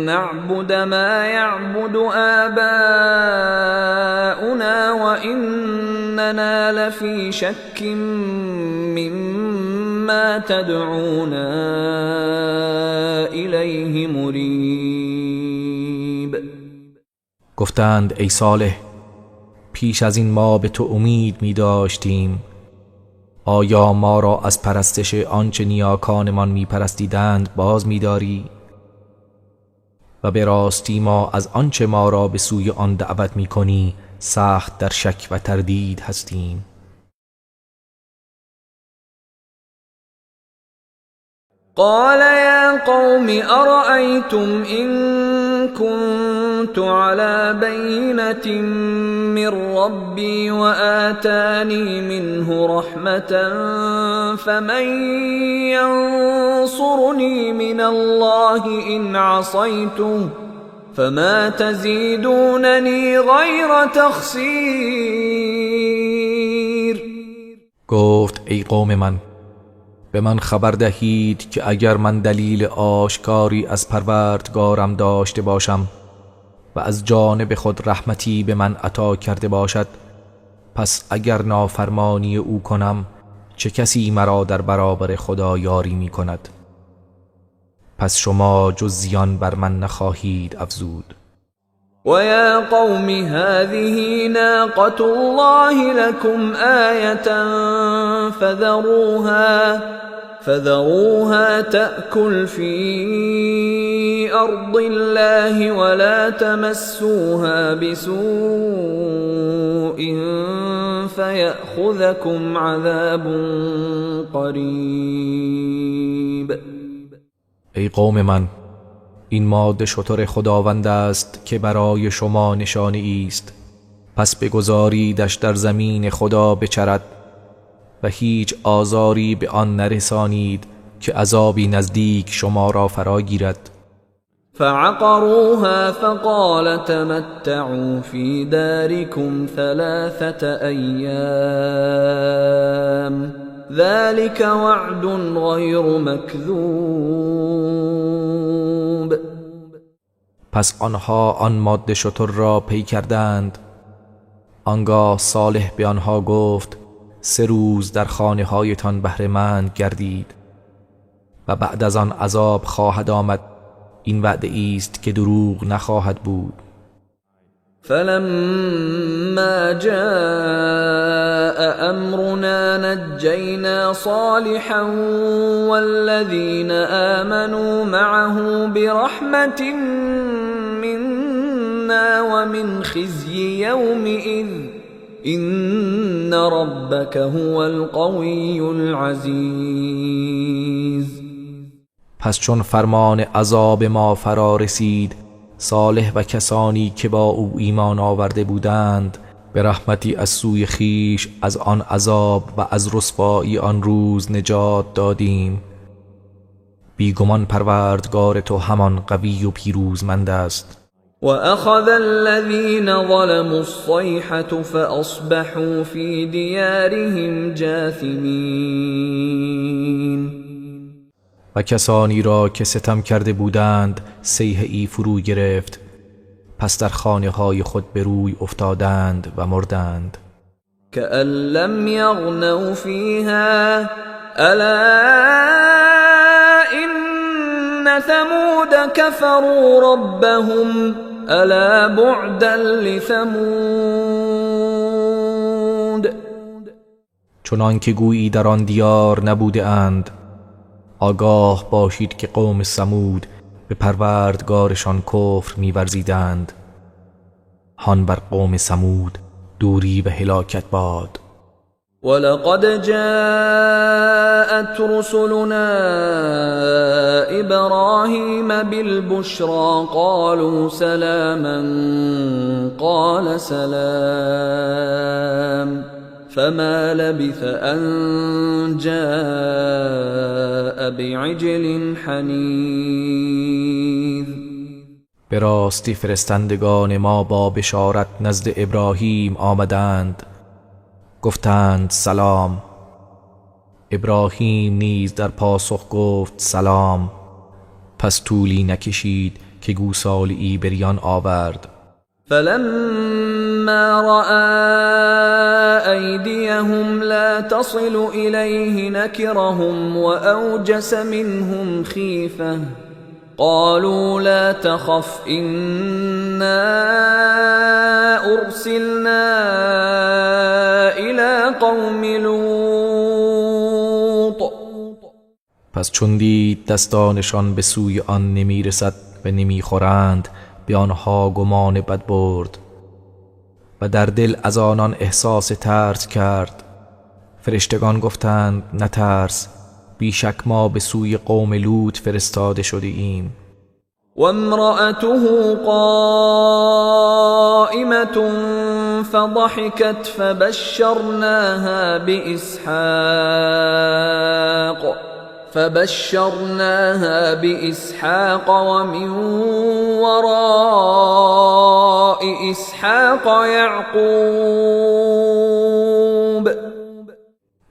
Speaker 1: نعبد ما يعبد آباؤنا وإننا لفی شک مما تدعونا الیه مریب.
Speaker 2: گفتند ای صالح، پیش از این ما به تو امید می داشتیم. آیا ما را از پرستش آنچه نیاکانمان می پرستیدند باز می داری؟ و به راستی ما از آنچه ما را به سوی آن دعوت می کنی سخت در شک و تردید هستیم.
Speaker 1: قال یا قوم ارأیتم ان كنت على بینة من ربی وآتانی منه رحمة فمن ینصرنی من الله ان عصیته فما تزیدوننی غیر تخسیر.
Speaker 2: گفت ای قوم من، به من خبر دهید که اگر من دلیل آشکاری از پروردگارم داشته باشم و از جانب خود رحمتی به من عطا کرده باشد، پس اگر نافرمانی او کنم چه کسی مرا در برابر خدا یاری می کند؟ پس شما جز زیان بر من نخواهید افزود.
Speaker 1: و یا قوم هذه ناقة الله لكم آیة فذروها تأكل في أرض الله ولا تمسوها بسوء فيأخذكم عذاب قریب.
Speaker 2: ای قوم من، این ماده شتر خداوند است که برای شما نشانه است، پس بگذاریدش در زمین خدا بچرد و هیچ آزاری به آن نرسانید که عذابی نزدیک شما را فرا گیرد.
Speaker 1: فعقروها فقال تمتعوا فی دارکم 3 ایام ذلك وعد غیر مکذوب.
Speaker 2: پس آنها آن ماده شتر را پی کردند. آنگاه صالح به آنها گفت 3 روز در خانه هایتان بهره مند گردید و بعد از آن عذاب خواهد آمد. این وعده ایست که دروغ نخواهد بود.
Speaker 1: فلما جاء امرنا نجینا صالحا والذین آمنوا معه برحمة منا ومن خزی یومئذ إن ربك هو القوی العزیز.
Speaker 2: پس چون فرمان عذاب ما فرا رسید، صالح و کسانی که با او ایمان آورده بودند به رحمتی از سوی خیش از آن عذاب و از رسوایی آن روز نجات دادیم. بیگمان پروردگار تو همان قوی و پیروزمند است.
Speaker 1: وأخذ الذين ظلموا الصيحة فأصبحوا في ديارهم جاثمين.
Speaker 2: و کسانی را که ستم کرده بودند صیحه ای فرو گرفت، پس در خانه های خود به روی افتادند و مردند.
Speaker 1: كأن لم يغنوا فيها ألا إن ثمود كفروا ربهم ألا بعدا لثمود.
Speaker 2: چنان که گویی در آن دیار نبوده اند. آگاه باشید که قوم ثمود به پروردگارشان کفر می‌ورزیدند. هان بر قوم ثمود دوری و هلاکت باد.
Speaker 1: ولقد جاءت رسلنا ابراهیم بالبشرى قالوا سلاما قال سلام فما لبث ان جاء بعجل حنیذ.
Speaker 2: به راستی فرستندگان ما با بشارت نزد ابراهیم آمدند، گفتند سلام. ابراهیم نیز در پاسخ گفت سلام. پس طولی نکشید که گوساله‌ای بریان آورد.
Speaker 1: فلما رأى أيديهم لا تصل إليه نكرهم وأوجس منهم خيفة قالوا لا تخف إنا أرسلنا إلى قوم لوط.
Speaker 2: پس چون دید دستانشان به سوی آن نمیرسد و نمیخورند، به آنها گمان بد برد و در دل از آنان احساس ترس کرد. فرشتگان گفتند نترس، بیشک ما به سوی قوم لوط فرستاده شده ایم.
Speaker 1: وامرأته قائمة فضحكت فبشرناها بإسحاق ومن وراء إسحاق يعقوب.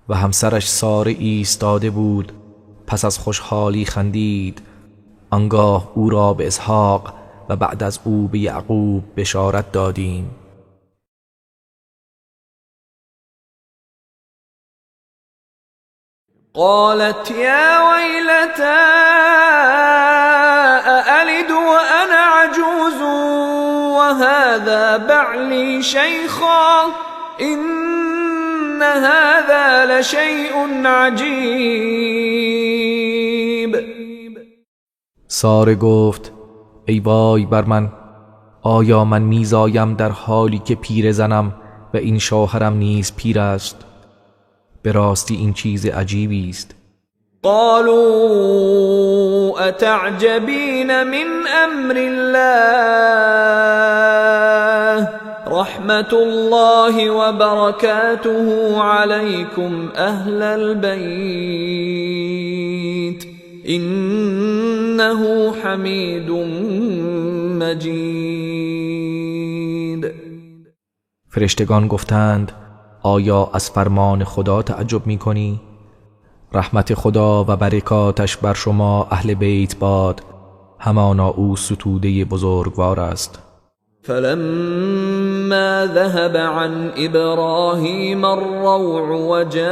Speaker 2: و همسرش ساره ایستاده بود، پس از خوشحالی خندید. آنگاه او را به اسحاق و بعد از او به یعقوب بشارت دادیم.
Speaker 1: قالت يا ويلتى أألد وأنا عجوز وهذا بعلي شيخا إن هذا لشيء عجيب.
Speaker 2: ساره گفت ای وای بر من، آیا من میزایم در حالی که پیر زنم و این شوهرم نیز پیر است؟ به راستی این چیز عجیبی است.
Speaker 1: قالوا اتعجبین من امر الله رحمت الله وبركاته عليكم اهل البيت انه حمید مجید.
Speaker 2: فرشتگان گفتند آیا از فرمان خدا تعجب می کنی؟ رحمت خدا و برکاتش بر شما اهل بیت باد، همانا او ستوده بزرگوار است.
Speaker 1: فلما ذهب عن ابراهیم الروع وجاءته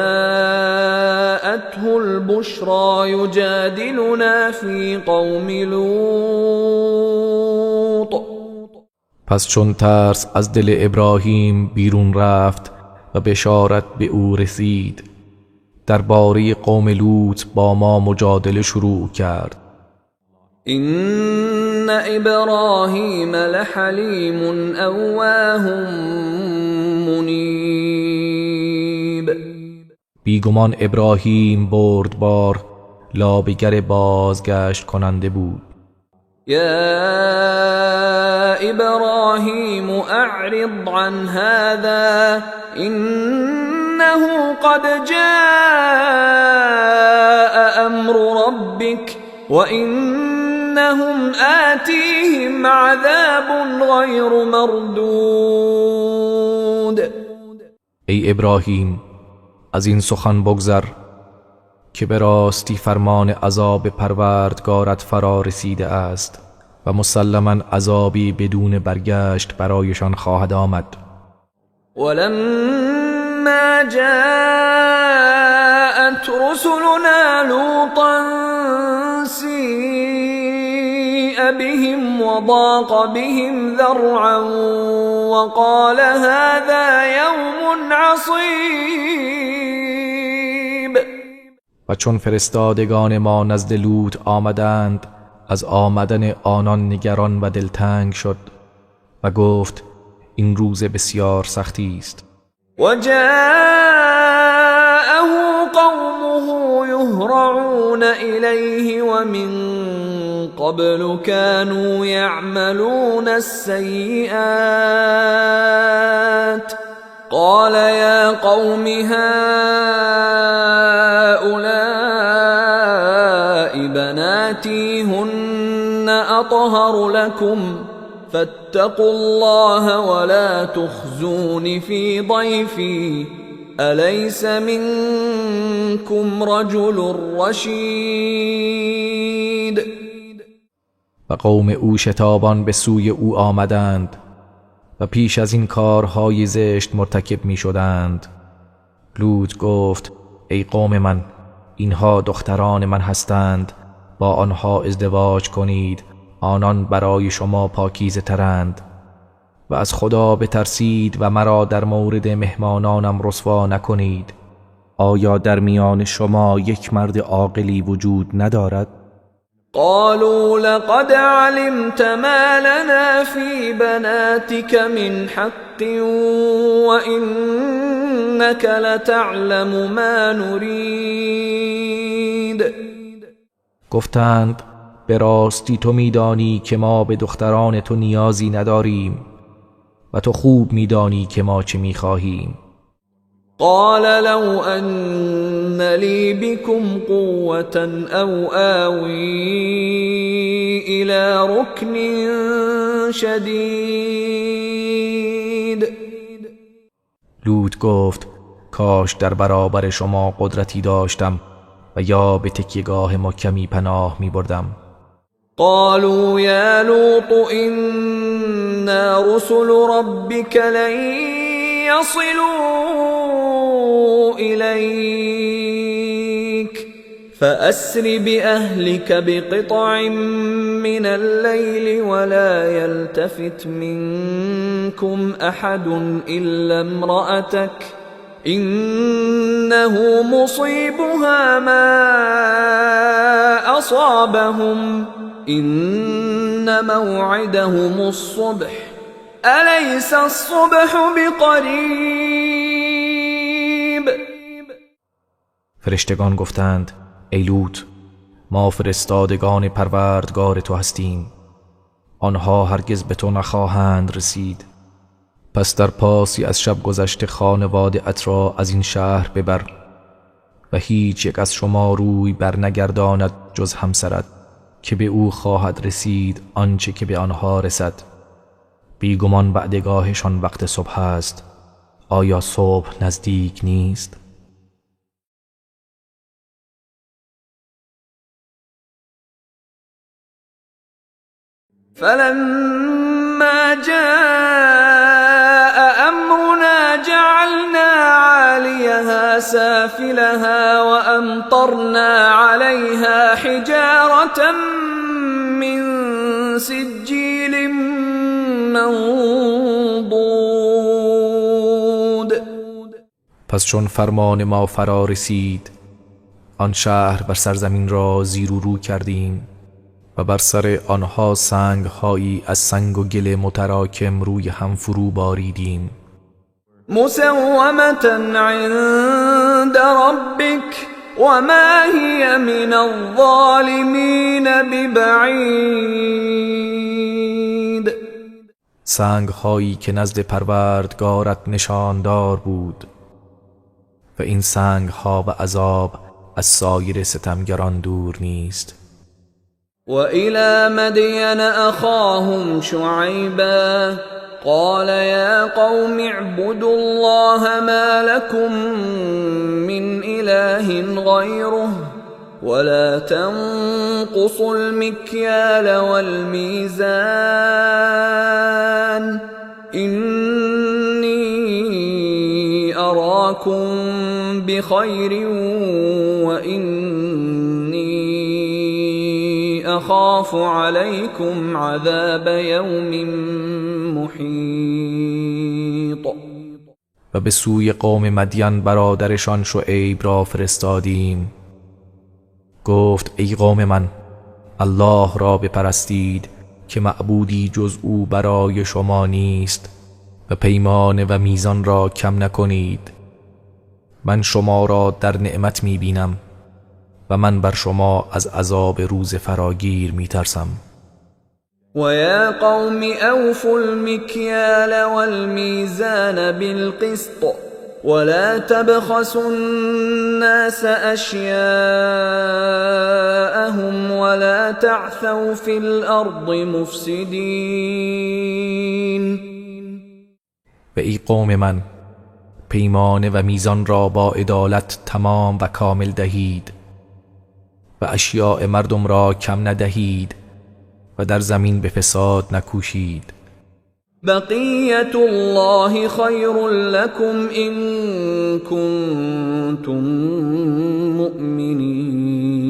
Speaker 1: البشرى يجادلنا في قوم لوط.
Speaker 2: پس چون ترس از دل ابراهیم بیرون رفت و بشارت به او رسید، درباره قوم لوط با ما مجادله شروع کرد.
Speaker 1: إن ابراهیم لحلیم اواه منیب.
Speaker 2: بیگمان ابراهیم بردبار، لابه‌گر بازگشت کننده بود.
Speaker 1: يا إبراهيم أعرض عن هذا إنه قد جاء أمر ربك وإنهم آتيهم عذاب غير مردود.
Speaker 2: ای ابراهیم، از این سخن بگذر که به راستی فرمان عذاب پروردگارت فرا رسیده است و مسلما عذابی بدون برگشت برایشان خواهد آمد.
Speaker 1: ولما جاءت رسلنا لوطا سیء بهم وضاق بهم ذرعا وقال هذا یوم عصیب.
Speaker 2: و چون فرستادگان ما نزد لوط آمدند، از آمدن آنان نگران و دلتنگ شد و گفت این روز بسیار سختی است.
Speaker 1: وجاءه قومه يهرعون إليه ومن قبل كانوا يعملون السيئات قال يا قوم هؤلاء بناتي هن أطهر لكم فاتقوا الله ولا تخزون في ضيفي أليس منكم رجل رشيد.
Speaker 2: و قوم او شتابان به سوی او آمدند و پیش از این کارهای زشت مرتکب می شدند. لوط گفت ای قوم من، اینها دختران من هستند، با آنها ازدواج کنید، آنان برای شما پاکیزه ترند و از خدا بترسید و مرا در مورد مهمانانم رسوا نکنید. آیا در میان شما یک مرد عاقلی وجود ندارد؟
Speaker 1: قالوا لقد علمت ما لنا في بناتك من حق وإنك لتعلم ما نريد.
Speaker 2: گفتند به راستی تو میدانی که ما به دختران تو نیازی نداریم و تو خوب میدانی که ما چه میخواهیم.
Speaker 1: قال لو أن لي بكم قوة أو آوي إلى ركن شدید.
Speaker 2: لوط گفت کاش در برابر شما قدرتی داشتم و یا به تکیهگاه محکمی پناه می بردم.
Speaker 1: قالوا يا لوط إنا رسل ربك لن يصلوا إليك فأسر بأهلك بقطع من الليل ولا يلتفت منكم أحد إلا امرأتك إنه مصيبها ما أصابهم إن موعدهم الصبح أليس الصبح بقریب.
Speaker 2: فرشتگان گفتند ای لوط، ما فرستادگان پروردگار تو هستیم، آنها هرگز به تو نخواهند رسید. پس در پاسی از شب گذشته خانواده ات را از این شهر ببر و هیچ یک از شما روی بر نگرداند جز همسرت که به او خواهد رسید آنچه که به آنها رسد. بیگمان وعدگاهشان وقت صبح است، آیا صبح نزدیک نیست؟
Speaker 1: فلما جاء أمرنا جعلنا عاليها سافلها وأمطرنا عليها حجارة من سجيل منضود.
Speaker 2: پس چون فرمان ما فرا رسید، آن شهر بر سرزمین را زیر و رو کردیم و بر سر آنها سنگهایی از سنگ و گل متراکم روی هم فرو باریدیم.
Speaker 1: مسومة عند ربك وما هي من الظالمین ببعید.
Speaker 2: سنگ هایی که نزد پروردگارت نشاندار بود و این سنگ ها و عذاب از سایر ستمگران دور نیست.
Speaker 1: و الی مدین اخاهم شعیبا قال یا قوم اعبدوا الله ما لكم من اله غیره ولا تنقصوا المكيال والميزان إني أراكم بخير وإني أخاف عليكم عذاب يوم محيط.
Speaker 2: و به سوی قوم مدین برادرشان شعیب را فرستادیم. گفت ای قوم من، الله را بپرستید که معبودی جز او برای شما نیست و پیمان و میزان را کم نکنید. من شما را در نعمت میبینم و من بر شما از عذاب روز فراگیر میترسم.
Speaker 1: و یا قوم اوفوا المکیال والمیزان بالقسط ولا تبخسوا الناس أشياءهم ولا تعثوا في الأرض مفسدين.
Speaker 2: و ای قوم من، پیمان و میزان را با عدالت تمام و کامل دهید و اشیاء مردم را کم ندهید و در زمین به فساد نکوشید.
Speaker 1: بقیت الله خیر لكم إن كنتم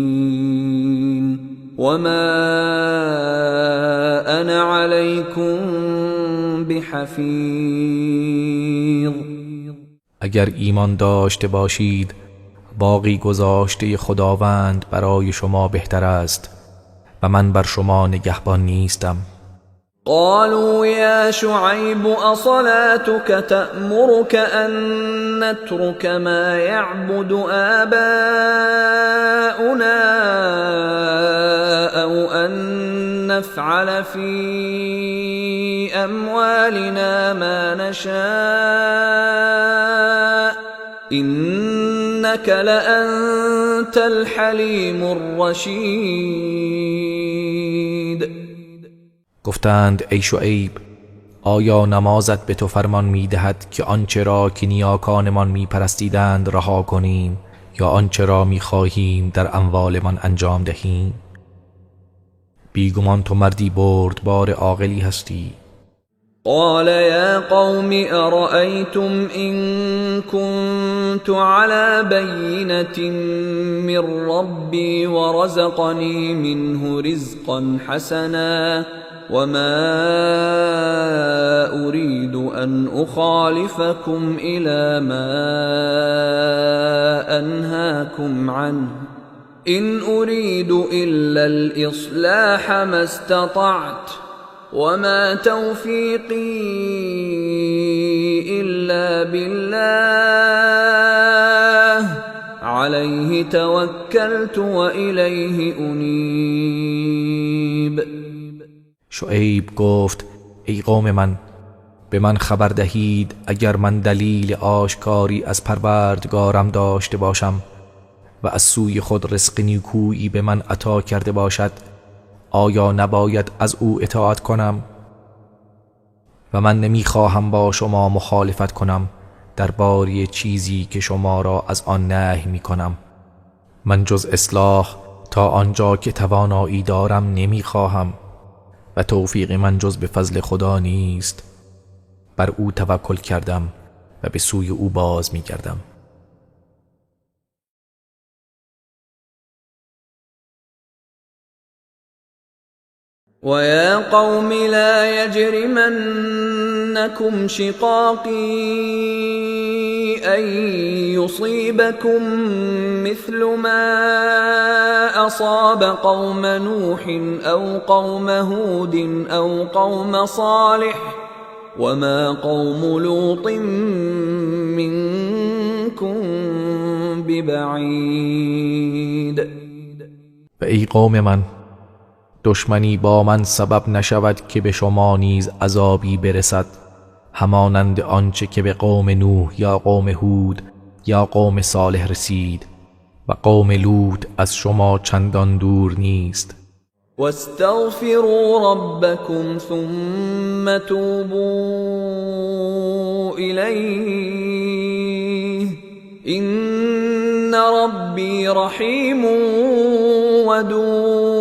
Speaker 1: مؤمنین وما أنا عليكم بحفیظ.
Speaker 2: اگر ایمان داشته باشید باقی گذاشته خداوند برای شما بهتر است و من بر شما نگهبان نیستم.
Speaker 1: قالوا يا شعيب أصلاتك تأمرك أن نترك ما يعبد آباؤنا أو أن نفعل في أموالنا ما نشاء إنك لأنت الحليم الرشيد.
Speaker 2: گفتند ای شعیب، آیا نمازت به تو فرمان می‌دهد که آنچه را که نیاکانمان می‌پرستیدند رها کنیم یا آنچه را می‌خواهیم در اموالمان انجام دهیم؟ بیگمان تو مردی بردبار عاقلی هستی.
Speaker 1: قال یا قوم ارأیتم إن كنت على بینة من ربی ورزقنی منه رزقا حسنا وما أريد أن أخالفكم إلى ما أنهاكم عنه إن أريد إلا الإصلاح ما استطعت وما توفيقي إلا بالله عليه توكلت وإليه أنيب.
Speaker 2: شعیب گفت ای قوم من، به من خبر دهید اگر من دلیل آشکاری از پروردگارم داشته باشم و از سوی خود رزق نیکویی به من عطا کرده باشد، آیا نباید از او اطاعت کنم؟ و من نمیخواهم با شما مخالفت کنم درباره چیزی که شما را از آن نهی میکنم. من جز اصلاح تا آنجا که توانایی دارم نمیخواهم و توفیق من جز به فضل خدا نیست. بر او توکل کردم و به سوی او باز میگردم.
Speaker 1: و یا قوم لا یجرمنکم شقاقی ان یصیبکم مثل ما اصاب قوم نوح او قوم هود او قوم صالح وما قوم لوط منکم ببعید.
Speaker 2: و ای قوم من، دشمنی با من سبب نشود که به شما نیز عذابی برسد، همانند آنچه که به قوم نوح یا قوم هود یا قوم صالح رسید، و قوم لوط از شما چندان دور نیست.
Speaker 1: واستغفروا ربكم ثم توبوا الیه ان ربی رحیم ودود.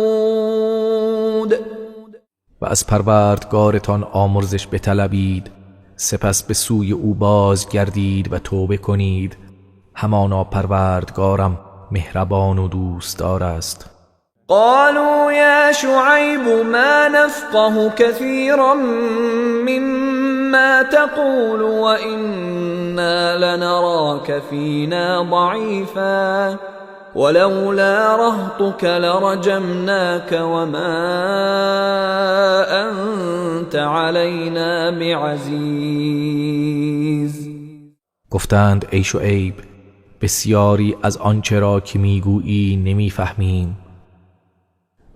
Speaker 2: و از پروردگارتان آمرزش بطلبید، سپس به سوی او بازگردید و توبه کنید، همانا پروردگارم مهربان و دوستدار است.
Speaker 1: قالوا یا شعیب ما نفقه كثيرا مما تقول وإنا لنراك فينا ضعيفا ولولا رهطك لرجمناك وما أنت علينا بعزیز.
Speaker 2: گفتند ای شعیب، بسیاری از آنچه را که میگویی نمیفهمیم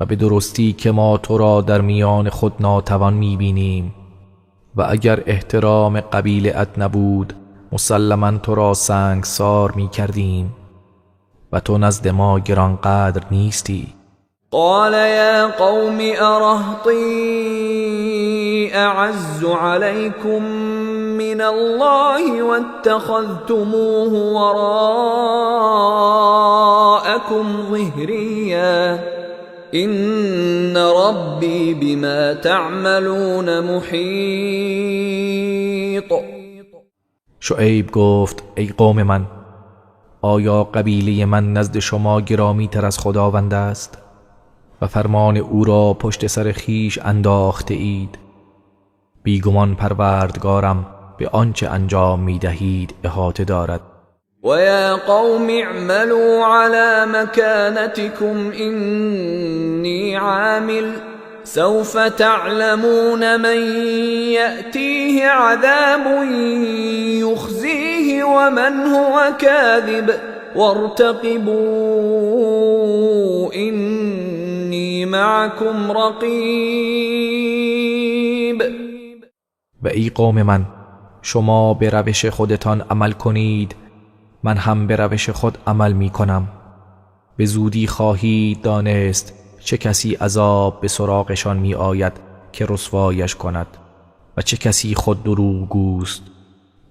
Speaker 2: و به درستی که ما تو را در میان خود ناتوان میبینیم و اگر احترام قبیله ات نبود مسلما تو را سنگسار میکردیم و تو نزد ما گرانقدر نیستی.
Speaker 1: قال یا قوم ارهطی اعز علیکم من الله واتخذتموه وراءکم ظهریا ان ربی بما تعملون محیط.
Speaker 2: شعیب گفت ای قوم من، آیا قبیله من نزد شما گرامی تر از خداوند است و فرمان او را پشت سر خیش انداخته اید؟ بیگمان پروردگارم به آنچه انجام می دهید احاطه دارد.
Speaker 1: و یا قوم اعملوا على مكانتكم انی عامل سوف تعلمون من یأتیه عذاب یخزیه ومن هو کاذب وارتقبوا انی معکم رقیب.
Speaker 2: و ای قوم من، شما به روش خودتان عمل کنید، من هم به روش خود عمل می کنم. به زودی خواهید دانست چه کسی عذاب به سراغشان می آید که رسوایش کند و چه کسی خود دروغگوست.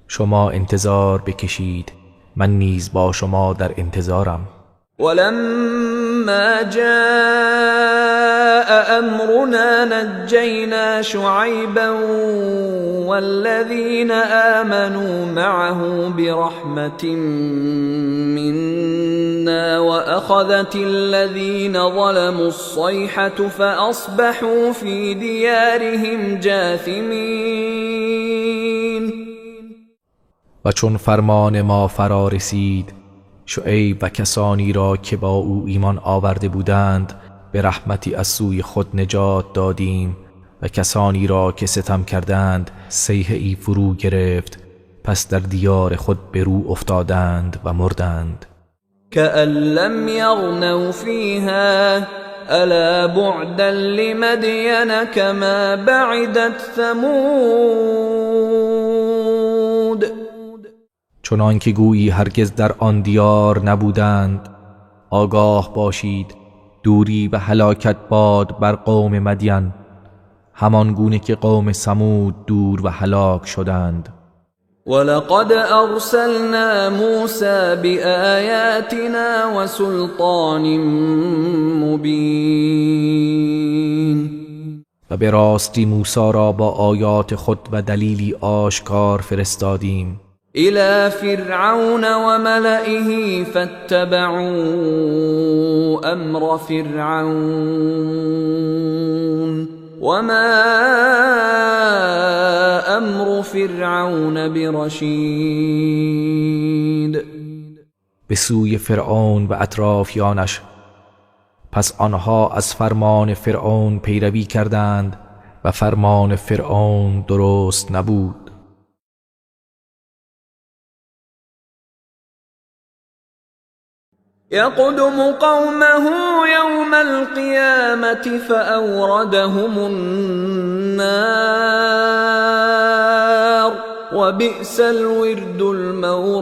Speaker 2: شما انتظار بکشید، من نیز با شما در انتظارم.
Speaker 1: ولما جاء امرنا نجینا شعیبا والذین آمنوا معه برحمة منا وأخذت الذین ظلموا الصیحة فأصبحوا فی دیارهم جاثمین.
Speaker 2: و چون فرمان ما فرا رسید، شعیب و کسانی را که با او ایمان آورده بودند به رحمتی از سوی خود نجات دادیم و کسانی را که ستم کردند صیحه ای فرو گرفت، پس در دیار خود به رو افتادند و مردند.
Speaker 1: کأن لم یغنوا فیها الا بعدا لمدین کما بعدت ثمود.
Speaker 2: چنان که گویی هرگز در آن دیار نبودند. آگاه باشید، دوری و هلاکت باد بر قوم مدین، همان گونه که قوم ثمود دور و هلاک شدند.
Speaker 1: ولقد ارسلنا موسی بآیاتنا وسلطان مبین.
Speaker 2: و به راستی موسی را با آیات خود و دلیلی آشکار فرستادیم.
Speaker 1: الى فرعون وملئه فاتبعوا امر فرعون وما امر فرعون برشید.
Speaker 2: به سوی فرعون و اطرافیانش، پس آنها از فرمان فرعون پیروی کردند و فرمان فرعون درست نبود.
Speaker 1: يقدم قومه يوم القيامة فأوردهم النار وبئس الورد المورود.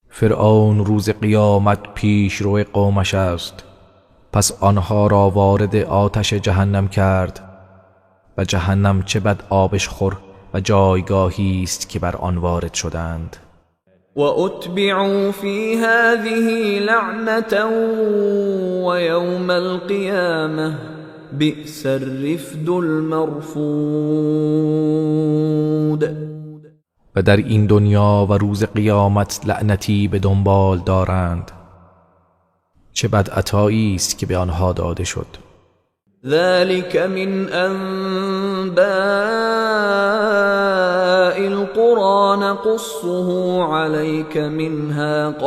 Speaker 2: فرعون روز قیامت پیش روی قومش است، پس آنها را وارد آتش جهنم کرد و جهنم چه بد آبشخور و جایگاهی است که بر آن وارد شدند.
Speaker 1: وأتبعوا في هذه لعنة ويوم القيامة بئس الرفد المرفود.
Speaker 2: و در این دنیا و روز قیامت لعنتی به دنبال دارند، چه بد عطایی است که به آنها داده شد.
Speaker 1: ذلك من انباء القرى نقصه عليك منها قائم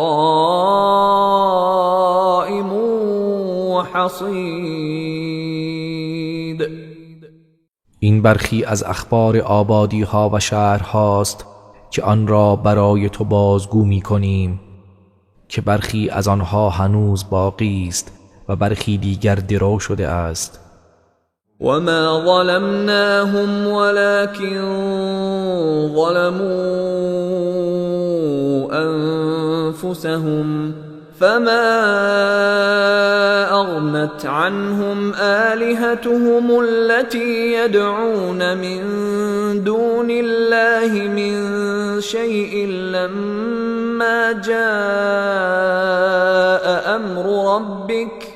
Speaker 1: وحصيد.
Speaker 2: این برخی از اخبار آبادی ها و شهرهاست که آن را برای تو بازگو می کنیم که برخی از آنها هنوز باقی است و برخی دیگر درو شده است.
Speaker 1: وما ظلمناهم ولكن ظلموا أنفسهم فما أغنت عنهم آلهتهم التي يدعون من دون الله من شيء لما جاء أمر ربك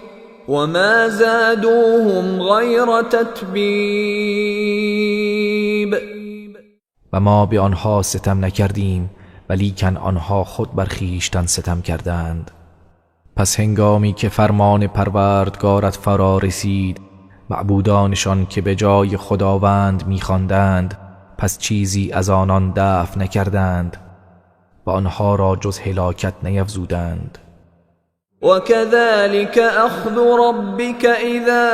Speaker 1: وما زادوهم غير تتبیب.
Speaker 2: و ما به آنها ستم نکردیم ولیکن آنها خود بر خویشتن ستم کردند. پس هنگامی که فرمان پروردگارت فرا رسید، معبودانشان که به جای خداوند می‌خواندند پس چیزی از آنان دفع نکردند و آنها را جز هلاکت نیفزودند.
Speaker 1: وكذلك أخذ ربك إذا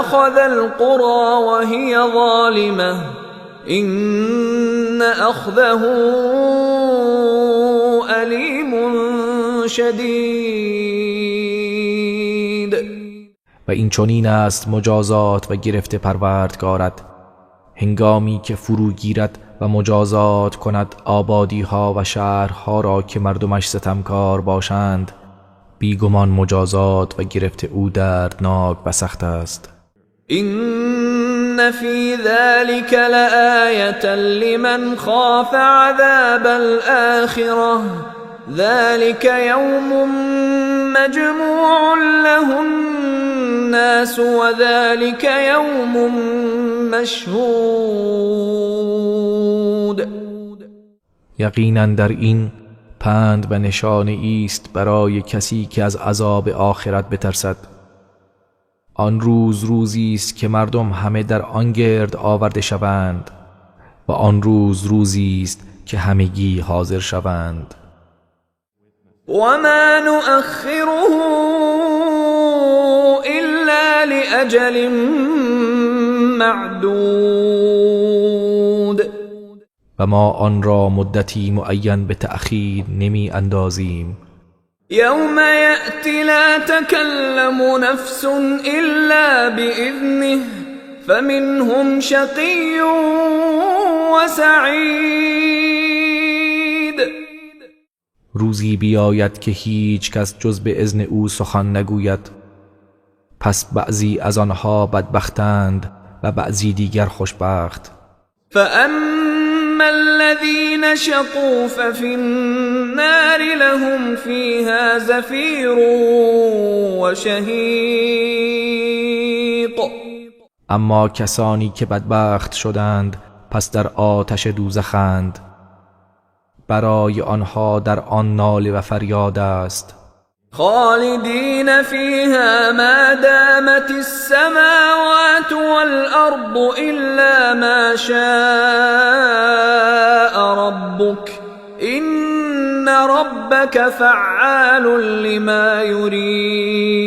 Speaker 1: أخذ القرى وهي ظالمة إن أخذه أليم شدید.
Speaker 2: و این چنین است مجازات و گرفت پروردگارت هنگامی که فرو گیرد و مجازات کند آبادی ها و شهرها را که مردمش ستمکار باشند. بیگمان مجازات و گرفت او دردناک و سخت است.
Speaker 1: إن في ذلك لآية لمن خاف عذاب الآخرة ذلك يوم مجموع له الناس وذلك يوم مشهود.
Speaker 2: یقینا در این پند و نشانه ایست برای کسی که از عذاب آخرت بترسد. آن روز روزی است که مردم همه در آن گرد آورده شوند و آن روز روزی است که همگی حاضر شوند.
Speaker 1: وما نؤخره إلا لأجل معدود.
Speaker 2: و ما آن را مدتی معین به تأخیر نمی اندازیم.
Speaker 1: يوم يأتي لا تكلم نفس إلا بإذنه فمنهم شقي وسعيد.
Speaker 2: روزی بیاید که هیچ کس جز به اذن او سخن نگوید، پس بعضی از آنها بدبختند و بعضی دیگر خوشبخت.
Speaker 1: فأما الذين شقوا ففي النار لهم فيها زفير وشهيق.
Speaker 2: اما کسانی که بدبخت شدند پس در آتش دوزخند، برای آنها در آن ناله و فریاد است.
Speaker 1: خالدین فیها ما دامت السماوات والارض الا ما شاء ربك ان ربك فعال لما يريد.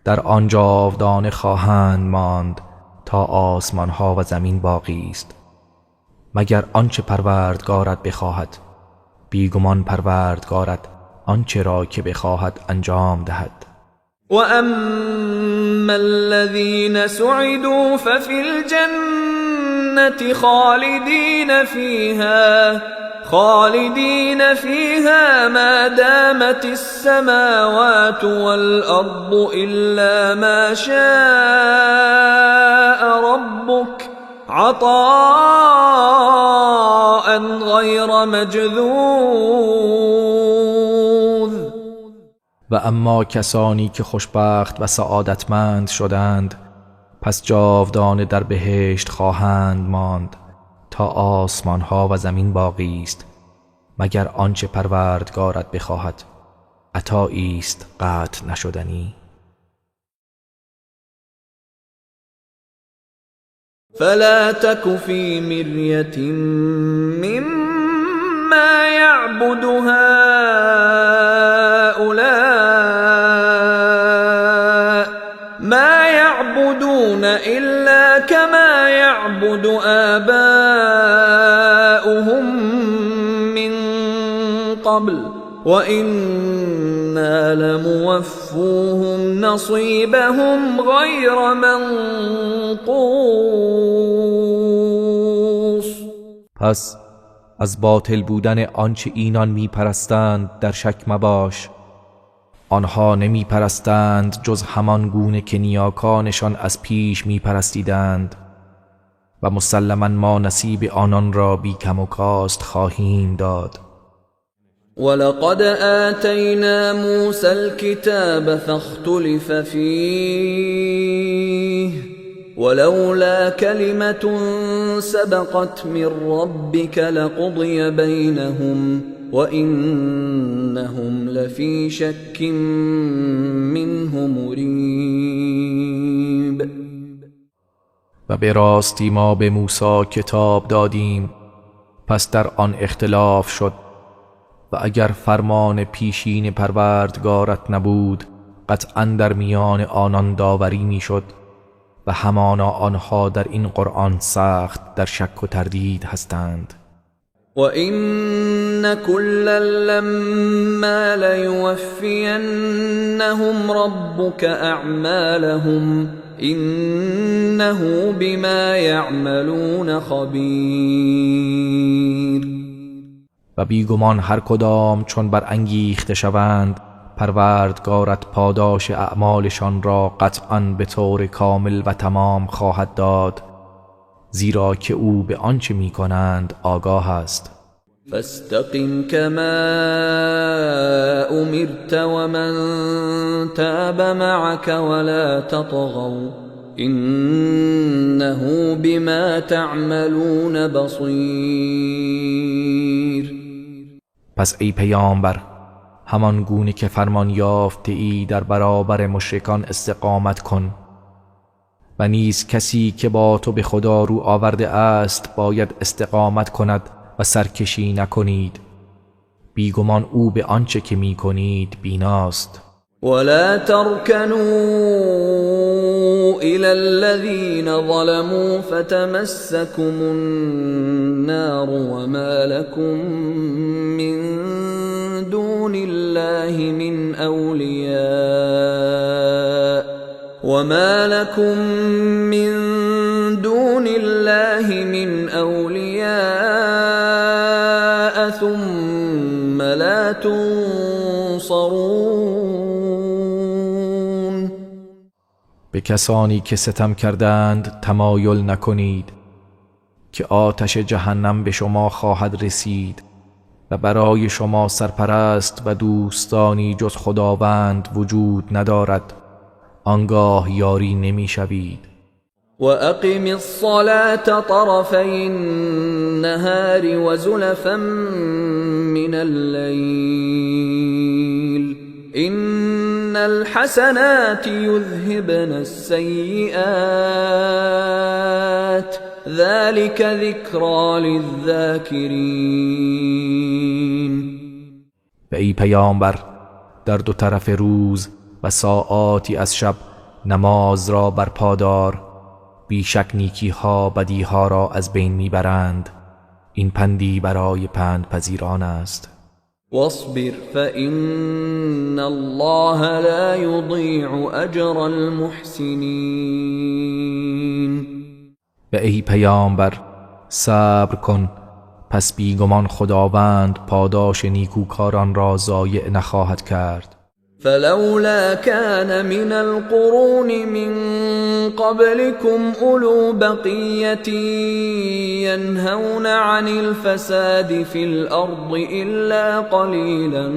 Speaker 2: در آن جاودانه خواهند ماند تا آسمان ها و زمین باقی است، مگر آنچه پروردگارت بخواهد. بیگمان پروردگارت آنچه را که بخواهد انجام دهد.
Speaker 1: وأما الذين سعدوا ففي الجنة خالدين فيها ما دامت السماوات والأرض إلا ما شاء ربك عطاء غير مجذوذ.
Speaker 2: و اما کسانی که خوشبخت و سعادتمند شدند پس جاودانه در بهشت خواهند ماند تا آسمان ها و زمین باقی است، مگر آنچه پروردگارت بخواهد. عطایی است قطع نشدنی.
Speaker 1: فلا تك في مرية مما يعبد هؤلاء ما يعبدون إلا كما يعبد آباؤهم من قبل وإنا لموفوهم نصيبهم غير منقوص.
Speaker 2: پس از باطل بودن آنچه اینان میپرستند در شک مباش. آنها نمیپرستند جز همان گونه که نیاکانشان از پیش میپرستیدند و مسلما ما نصیب آنان را بی کم و کاست خواهیم داد.
Speaker 1: ولقد آتینا موسى الكتاب فاختلف فیه ولولا كلمة سبقت من ربك لقضي بينهم وإنهم لفي شك منه مريب.
Speaker 2: و به راستی ما به موسی کتاب دادیم پس در آن اختلاف شد و اگر فرمان پیشین پروردگارت نبود قطعا در میان آنان داوری میشد و همانا آنها در این قرآن سخت در شک و تردید هستند.
Speaker 1: وَإِنَّ كُلًّا لَّمَّا لَيُوَفِّيَنَّهُمْ رَبُّكَ أَعْمَالَهُمْ إِنَّهُ بِمَا يَعْمَلُونَ خَبِيرٌ.
Speaker 2: و بیگمان هر کدام چون برانگیخته شوند پروردگارت پاداش اعمالشان را قطعاً به طور کامل و تمام خواهد داد، زیرا که او به آنچه می‌کنند آگاه است.
Speaker 1: فاستقم كما امرت ومن تاب معك ولا تطغوا انه بما تعملون بصیر.
Speaker 2: پس ای پیامبر همان گونه که فرمان یافته ای در برابر مشرکان استقامت کن و نیز کسی که با تو به خدا رو آورده است باید استقامت کند و سرکشی نکنید، بیگمان او به آنچه که می کنید بیناست.
Speaker 1: ولا ترکنوا الى الذين ظلموا فتمسكم النار وما لكم من دون الله من أولياء وما لكم من دون الله من أولياء ثم لا تنصرون.
Speaker 2: به کسانی که ستم کردند تمایل نکنید که آتش جهنم به شما خواهد رسید و برای شما سرپرست و دوستانی جز خداوند وجود ندارد، آنگاه یاری نمی شوید.
Speaker 1: و اقم الصلاة طرفی النهار وزلفا من اللیل ان الحسنات یذهبن السیئات ذلك ذکری للذاکرین.
Speaker 2: و ای پیامبر در دو طرف روز و ساعاتی از شب نماز را برپا دار، بیشک نیکیها بدیها را از بین میبرند. این پندی برای پند پذیران است.
Speaker 1: واصبر فإن الله لا يضيع أجر المحسنین.
Speaker 2: و ای پیامبر صبر کن، پس بیگمان خداوند پاداش نیکوکاران را ضایع نخواهد کرد.
Speaker 1: فلولا كان من القرون من قبلكم أولو بقية ينهون عن الفساد في الأرض إلا قليلا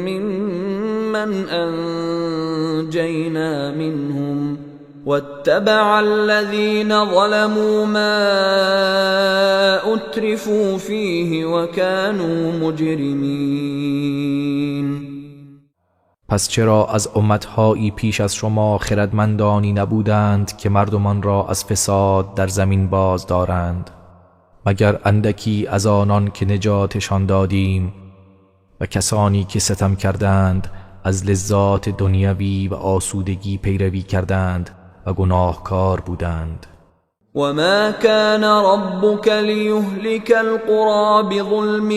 Speaker 1: ممن أنجينا منهم واتبع الذين ظلموا ما أترفوا فيه وكانوا مجرمين.
Speaker 2: پس چرا از امتهایی پیش از شما خردمندانی نبودند که مردمان را از فساد در زمین باز دارند، مگر اندکی از آنان که نجاتشان دادیم و کسانی که ستم کردند از لذات دنیوی و آسودگی پیروی کردند و گناهکار بودند.
Speaker 1: وما كان ربك ليهلك القرى بظلم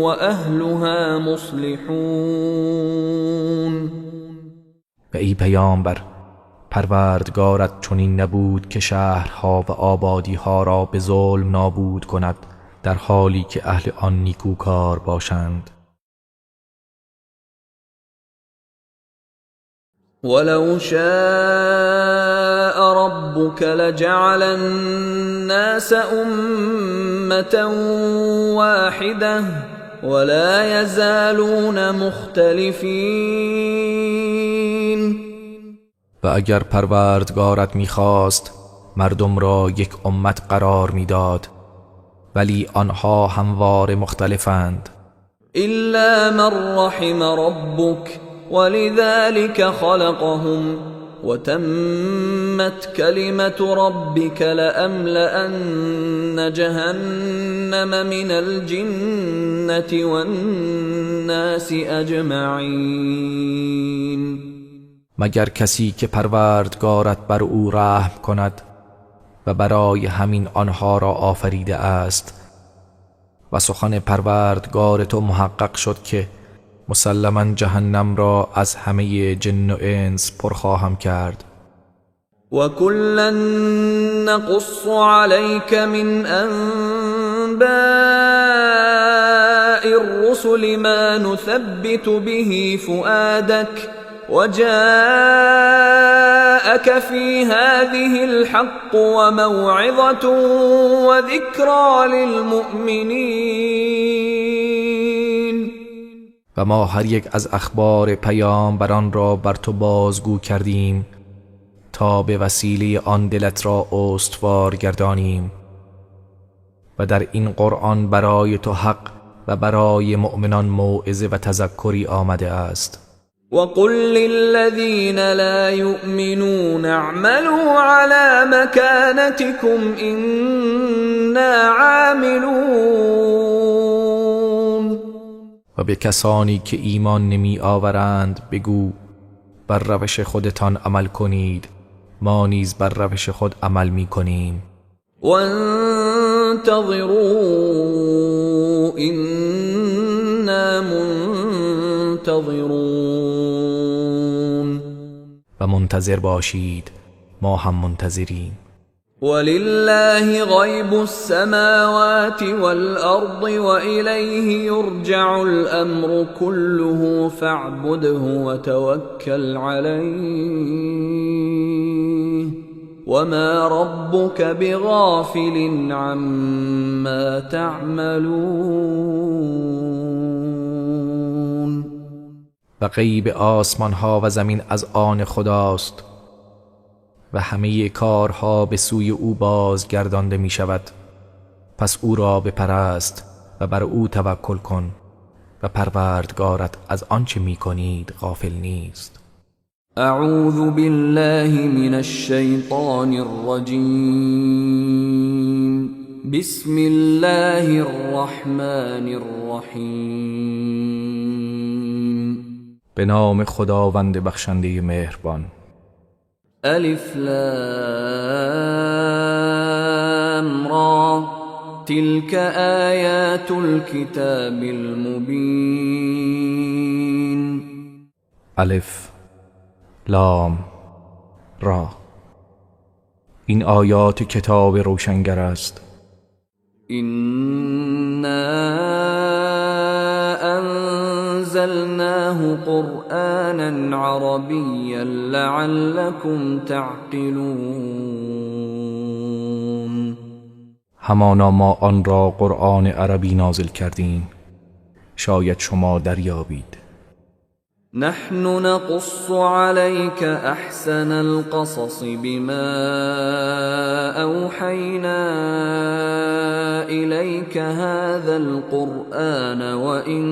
Speaker 1: وأهلها مصلحون.
Speaker 2: و ای پیامبر، پروردگارت چنین نبود که شهرها و آبادیها را به ظلم نابود کند در حالی که اهل آن نیکوکار باشند.
Speaker 1: ولو شاء ربك لجعل الناس أمة واحدة ولا يزالون مختلفين.
Speaker 2: و اگر پروردگارت می‌خواست مردم را یک امت قرار می‌داد، ولی آنها همواره مختلفند.
Speaker 1: إلا من رحم ربك ولذلك خلقهم وتمت كلمة ربك لأملأن جهنم من الجنة والناس أجمعين.
Speaker 2: مگر کسی که پروردگارت بر او رحم کند و برای همین آنها را آفریده است. و سخن پروردگار تو محقق شد که مسلما جهنم را از همه جن و انس پر خواهم کرد.
Speaker 1: و کلا نقص علیک من انباء الرسل ما نثبت به فؤادک وجاءك في هذه الحق وموعظة وذكرى للمؤمنین.
Speaker 2: و ما هر یک از اخبار پیامبران را بر تو بازگو کردیم تا به وسیله آن دلت را استوار گردانیم و در این قرآن برای تو حق و برای مؤمنان موعظه و تذکری آمده است.
Speaker 1: وقل للذین لا یؤمنون اعملوا على مكانتكم إنا عاملون.
Speaker 2: و به کسانی که ایمان نمی آورند بگو بر روش خودتان عمل کنید، ما نیز بر روش خود عمل می کنیم.
Speaker 1: وانتظروا إنا منتظرون.
Speaker 2: و منتظر باشید، ما هم منتظریم.
Speaker 1: ولله غیب السماوات والأرض وإلیه یرجع الأمر كله فاعبده وتوکل علیه وما ربك بغافل عما تعملون.
Speaker 2: و غیب آسمان ها و زمین از آن خداست و همه کارها به سوی او بازگردانده می شود، پس او را بپرست و بر او توکل کن و پروردگارت از آنچه می کنید غافل نیست.
Speaker 1: اعوذ بالله من الشیطان الرجیم. بسم الله الرحمن الرحیم.
Speaker 2: به نام خداوند بخشنده مهربان.
Speaker 1: الف لام را. تلك آیات الكتاب المبین.
Speaker 2: الف لام را. این آیات کتاب روشنگر است.
Speaker 1: إنا أنزلناه قرآنا عربيا لعلكم تعقلون.
Speaker 2: همانا ما آن را قرآن عربی نازل کردیم، شاید شما دریابید.
Speaker 1: نحن نقص عليك أحسن القصص بما أوحينا إليك هذا القرآن وإن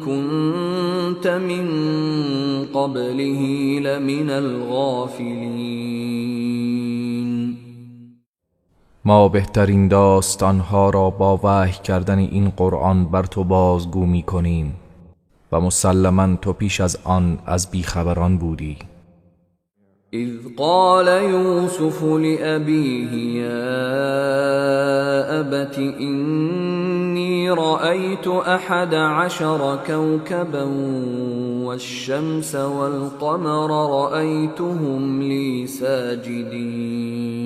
Speaker 1: كنت من قبله لمن الغافلين.
Speaker 2: ما بهترین داستانها را با وحی کردن این قرآن بر تو بازگو می کنیم و مسلما تو پیش از آن از بیخبران بودی.
Speaker 1: اذ قال یوسف لأبیه یا ابت انی رأیت احد عشر کوکبا والشمس والقمر رأیتهم لی ساجدین.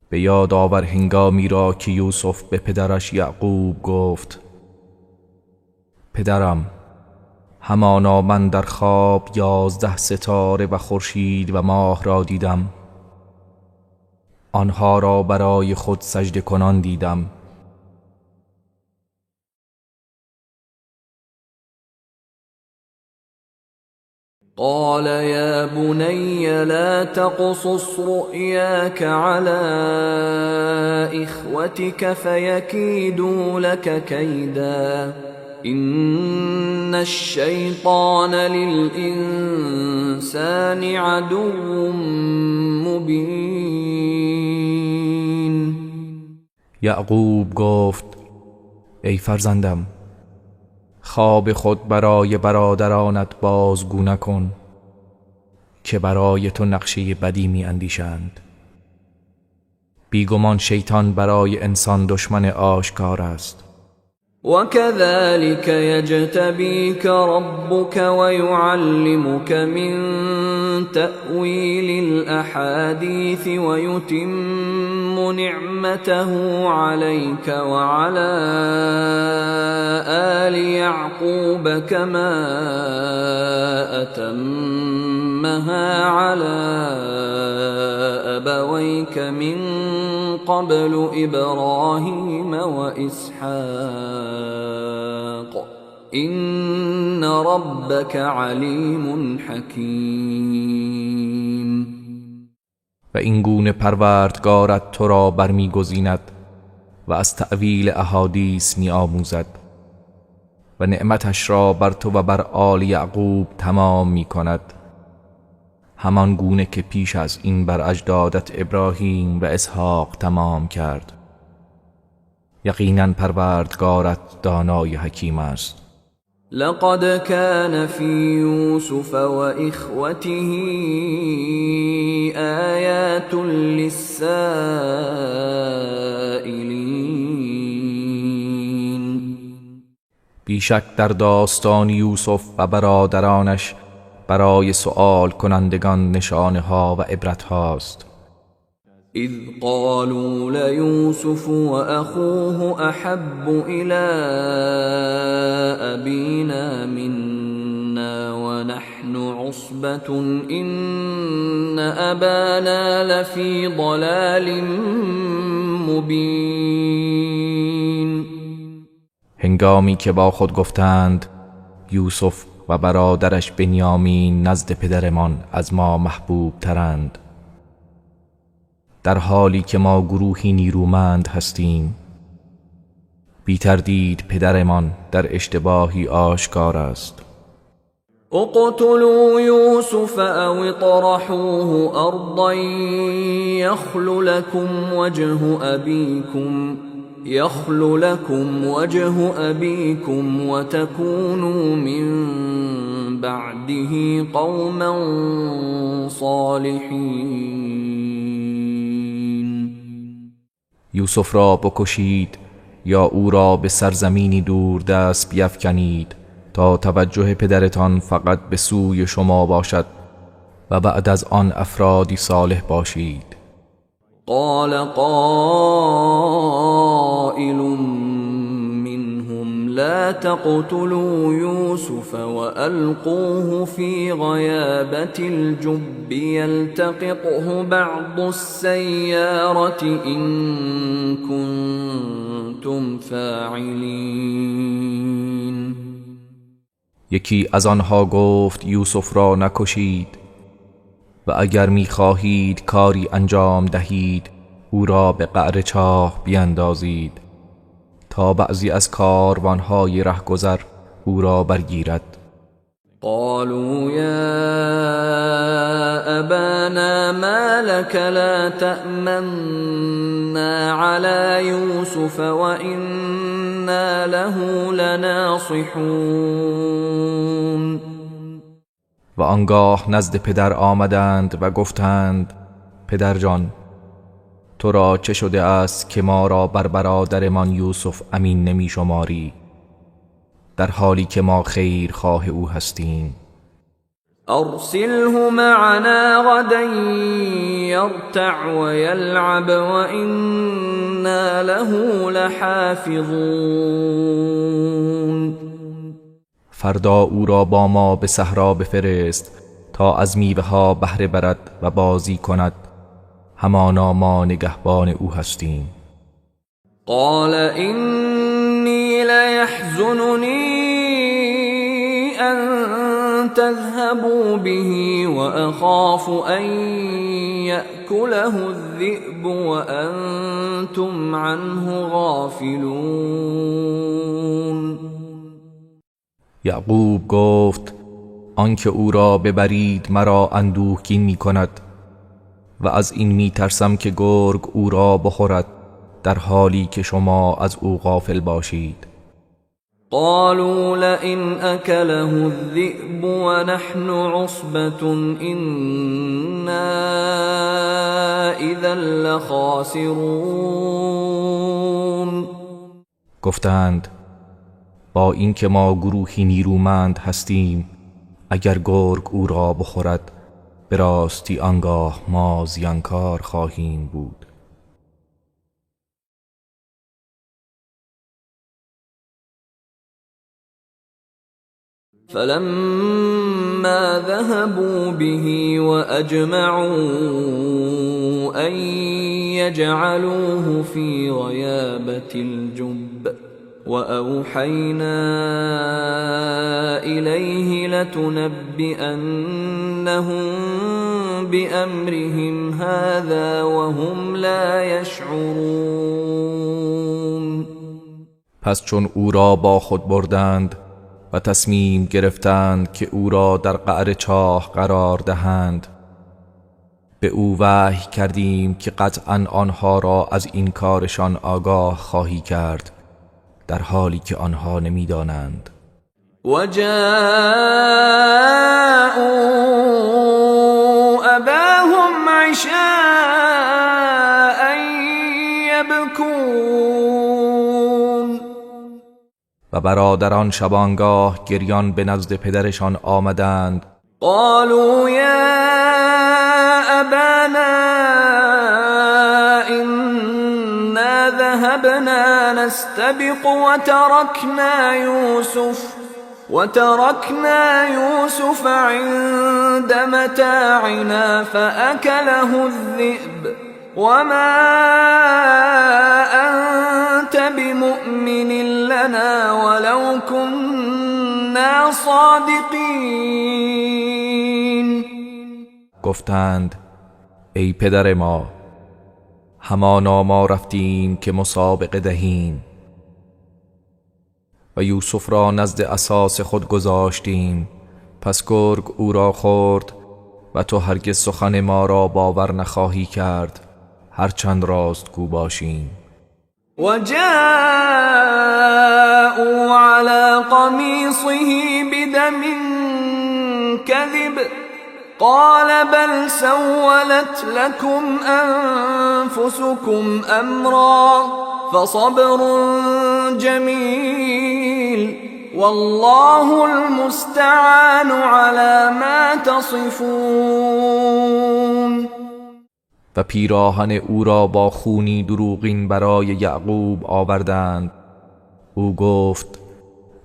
Speaker 2: به یاد آور هنگامی را که یوسف به پدرش یعقوب گفت: پدرم، همانا من در خواب 11 ستاره و خورشید و ماه را دیدم، آنها را برای خود سجده کنان دیدم.
Speaker 1: قال یا بنی لا تقصص رؤیاک علی اخوتک فیکیدوا لک کیدا إن الشیطان للإنسان عدو مبین.
Speaker 2: یعقوب گفت: ای فرزندم، خواب خود برای برادرانت بازگو نکن که برای تو نقشه بدی می اندیشند. بیگمان شیطان برای انسان دشمن آشکار است.
Speaker 1: وكذلك يجتبيك ربك ويعلمك من تأويل الأحاديث ويتم نعمته عليك وعلى آل يعقوب كما أتمها على أبويك من قبل إبراهيم وإسحاق إن ربك علیم حکیم.
Speaker 2: و این گونه پروردگارت تو را برمیگزیند و از تأویل احادیث میآموزد و نعمتش را بر تو و بر آل یعقوب تمام میکند، همان گونه که پیش از این بر اجدادت ابراهیم و اسحاق تمام کرد. یقینا پروردگارت دانای حکیم است.
Speaker 1: لقد كان في يوسف وإخوته آیات للسائلین.
Speaker 2: بیشک در داستان یوسف و برادرانش برای سؤال کنندگان نشانه ها و عبرت هاست.
Speaker 1: اذ قالوا لیوسف واخوه احب الى ابینا منا ونحن عصبة ان ابانا لفی ضلال مبین.
Speaker 2: هنگامی که با خود گفتند یوسف و برادرش بنیامین نزد پدرمان از ما محبوب ترند، در حالی که ما گروهی نیرومند هستیم، بی تردید پدرمان در اشتباهی آشکار است.
Speaker 1: اقتلوا یوسف او اطرحوه ارضا یخل لكم وجه ابیکم وتکونوا من بعده قوما صالحین.
Speaker 2: یوسف را بکشید یا او را به سرزمینی دور دست بیفکنید تا توجه پدرتان فقط به سوی شما باشد و بعد از آن افرادی صالح باشید.
Speaker 1: قال قائل منهم لا تقتلوا يوسف وألقوه في غيابة الجب يلتقطه بعض السيارة إن كنتم فاعلين.
Speaker 2: یکی از آنها گفت یوسف را نکشید و اگر می‌خواهید کاری انجام دهید او را به قعر چاه بیندازید تا بعضی از کاروان‌های رهگذر او را برگیرد.
Speaker 1: قالوا یا ابانا ما لك لا تأمنا على یوسف وإنا له لناصحون.
Speaker 2: و آنگاه نزد پدر آمدند و گفتند پدر جان، تو را چه شده است که ما را بر برادرمان یوسف امین نمی شماری، در حالی که ما خیر خواه او هستیم؟
Speaker 1: ارسله معنا غدا یرتع ویلعب وإنا له لحافظون.
Speaker 2: فردا او را با ما به صحرا بفرست تا از میوه ها بهره برد و بازی کند، همانا ما نگهبان او هستیم.
Speaker 1: قال اینی لیحزننی ان تذهبوا به واخاف ان یأکله الذئب وانتم عنه غافلون.
Speaker 2: یعقوب گفت آنکه او را ببرید مرا اندوهگین می کند و از این می ترسم که گرگ او را بخورد در حالی که شما از او غافل باشید.
Speaker 1: قالوا لئن اکله الذئب ونحن عصبة إنا اذا لخاسرون.
Speaker 2: گفتند با اینکه ما گروهی نیرومند هستیم، اگر گرگ او را بخورد به راستی آنگاه ما زیانکار خواهیم بود.
Speaker 1: فلما ذهبوا به وأجمعوا أن يجعلوه في غيابة الجب وأوحينا إليه لتنبئنهم بأمرهم هذا وهم لا يشعرون.
Speaker 2: پس چون او را با خود بردند و تصمیم گرفتند که او را در قعر چاه قرار دهند، به او وحی کردیم که قطعاً آنها را از این کارشان آگاه خواهی کرد، در حالی که آنها نمی‌دانند.
Speaker 1: وجاءوا اباهم عشاء یبکون.
Speaker 2: و برادران شبانگاه گریان به نزد پدرشان آمدند.
Speaker 1: قالوا یا ابانا انا ذهبنا نستبق وتركنا يوسف عند متاعنا فأكله الذئب وما أنت بمؤمن لنا ولو كنا صادقین.
Speaker 2: گفتند ای پدر ما، همانا ما رفتیم که مسابقه دهیم و یوسف را نزد اساس خود گذاشتیم، پس گرگ او را خورد و تو هرگز سخن ما را باور نخواهی کرد هرچند راستگو باشیم.
Speaker 1: و جاءوا على قمیصه بدم کذب قال بل سولت لكم أنفسكم أمرا فصبر جميل والله المستعان على ما تصفون.
Speaker 2: و پیراهن او را با خونی دروغین برای یعقوب آوردند. او گفت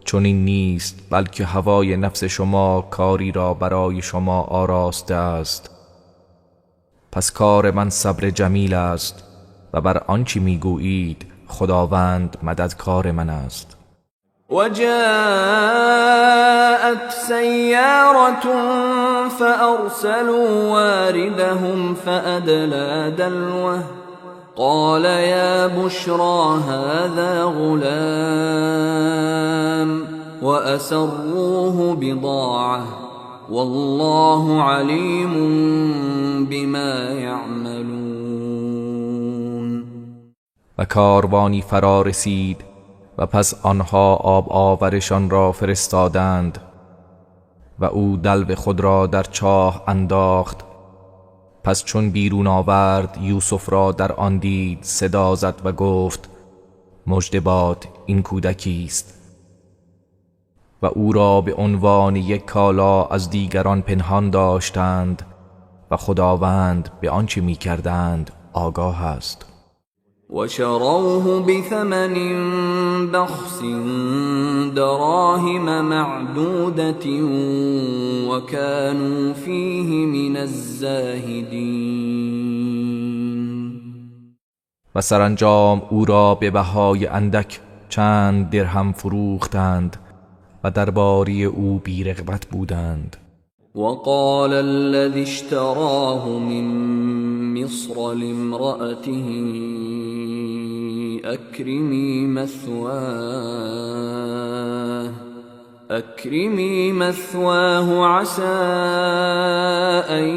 Speaker 2: چنین نیست، بلکه هوای نفس شما کاری را برای شما آراسته است. پس کار من صبر جمیل است و بر آنچه میگویید خداوند مددکار من است.
Speaker 1: وجاءت سيارة فأرسلوا واردهم فأدلى دلوه قال يا بشرى هذا غلام وأسروه بضاعة والله عليم بما يعملون.
Speaker 2: و کاروانی فرا رسید و پس آنها آب آورشان را فرستادند و او دلو خود را در چاه انداخت. پس چون بیرون آورد یوسف را در آن دید، صدا زد و گفت مژده باد، این کودکی است. و او را به عنوان یک کالا از دیگران پنهان داشتند و خداوند به آنچه می‌کردند آگاه است.
Speaker 1: وشروه بثمن بخس دراهم معدودة وكانوا فيه من الزاهدين.
Speaker 2: و سرانجام او را به بهای اندک چند درهم فروختند و درباره او بی‌رغبت بودند.
Speaker 1: وقال الذي اشتراه من مصر لامرأته أكرمي مثواه عسى أن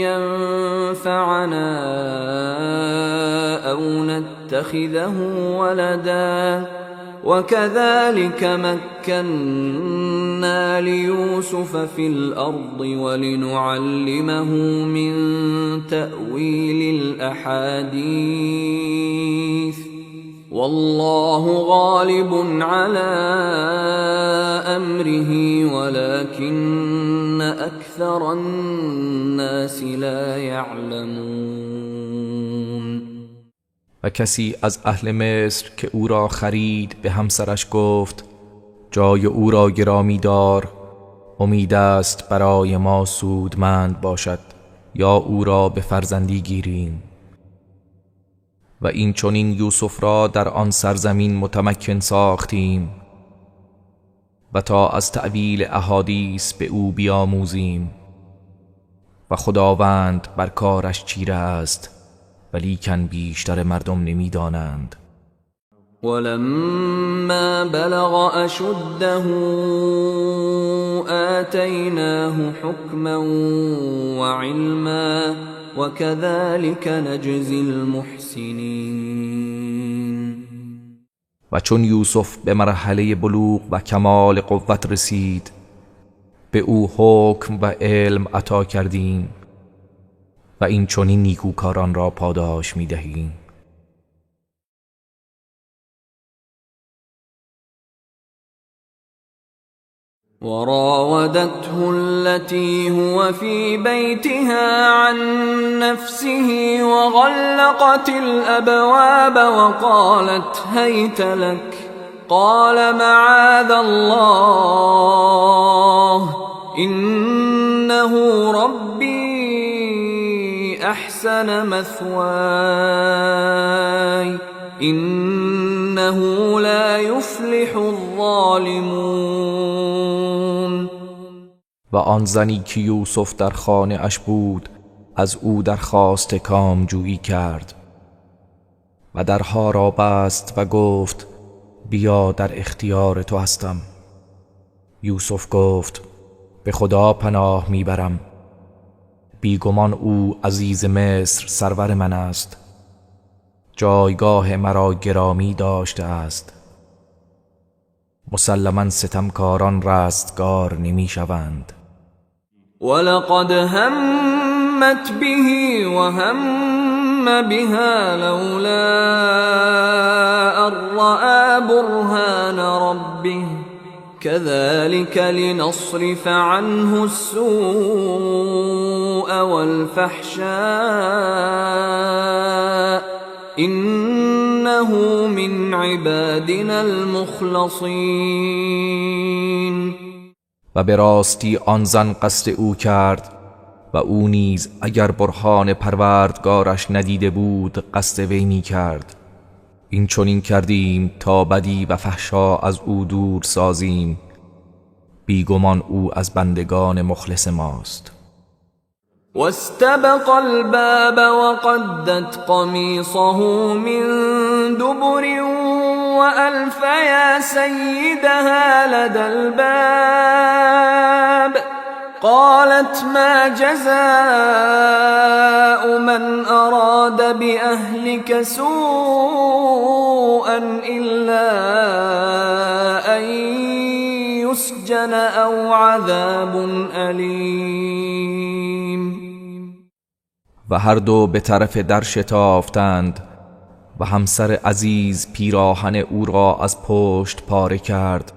Speaker 1: ينفعنا أو نتخذه ولدا وكذلك مكنا ليوسف في الأرض ولنعلمه من تأويل الأحاديث والله غالب على أمره ولكن أكثر الناس لا يعلمون.
Speaker 2: و کسی از اهل مصر که او را خرید به همسرش گفت جای او را گرامی دار، امید است برای ما سودمند باشد یا او را به فرزندی گیریم. و این چنین یوسف را در آن سرزمین متمکن ساختیم و تا از تأویل احادیث به او بیاموزیم و خداوند بر کارش چیره است، ولیکن بیشتر مردم نمیدانند.
Speaker 1: ولما بلغ أشده آتیناه حکما وعلما وكذلك نجزی المحسنین.
Speaker 2: و چون یوسف به مرحله بلوغ و کمال قوت رسید، به او حکم و علم عطا کردیم و این چنین نیکوکاران را پاداش می‌دهیم.
Speaker 1: وراودته التي هو في بيتها عن نفسه وغلقت الأبواب وقالت هيت لك قال معاذ الله إنه ربي أحسن مثواي إنه لا يفلح الظالمون.
Speaker 2: و آن زنی که یوسف در خانه اش بود از او درخواست کامجویی کرد و درها را بست و گفت بیا در اختیار تو هستم. یوسف گفت به خدا پناه میبرم، بیگمان او عزیز مصر سرور من است، جایگاه مرا گرامی داشته است. مسلما ستمکاران رستگار نمی شوند.
Speaker 1: ولقد همت به وهم بها لولا أن رأى برهان ربه كذلك لنصرف عنه السوء والفحشاء إنه من عبادنا المخلصین.
Speaker 2: و به راستی آن زن قصد او کرد و او نیز اگر برهان پروردگارش ندیده بود قصد وی می کرد. این چنین کردیم تا بدی و فحشا از او دور سازیم، بیگمان او از بندگان مخلص ماست.
Speaker 1: واستبق الباب وقدت قمیصه من دبر وألف یا سیدها لدى الباب قالت ما جزاء من أراد بأهلك سوءا إلا أن يسجن أو عذاب أليم.
Speaker 2: و هر دو به طرف در شتافتند و همسر عزیز پیراهن او را از پشت پاره کرد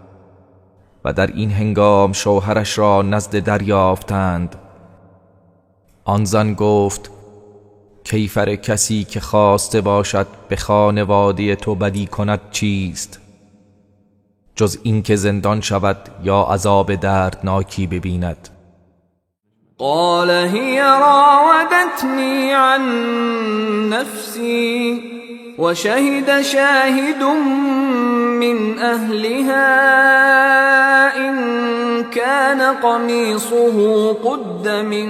Speaker 2: و در این هنگام شوهرش را نزد در یافتند. آن زن گفت کیفر کسی که خواسته باشد به خانواده تو بدی کند چیست، جز اینکه زندان شود یا عذاب دردناکی ببیند.
Speaker 1: قال هي راودتني عن نفسي وشهد شاهد من أهلها إن كان قميصه قد من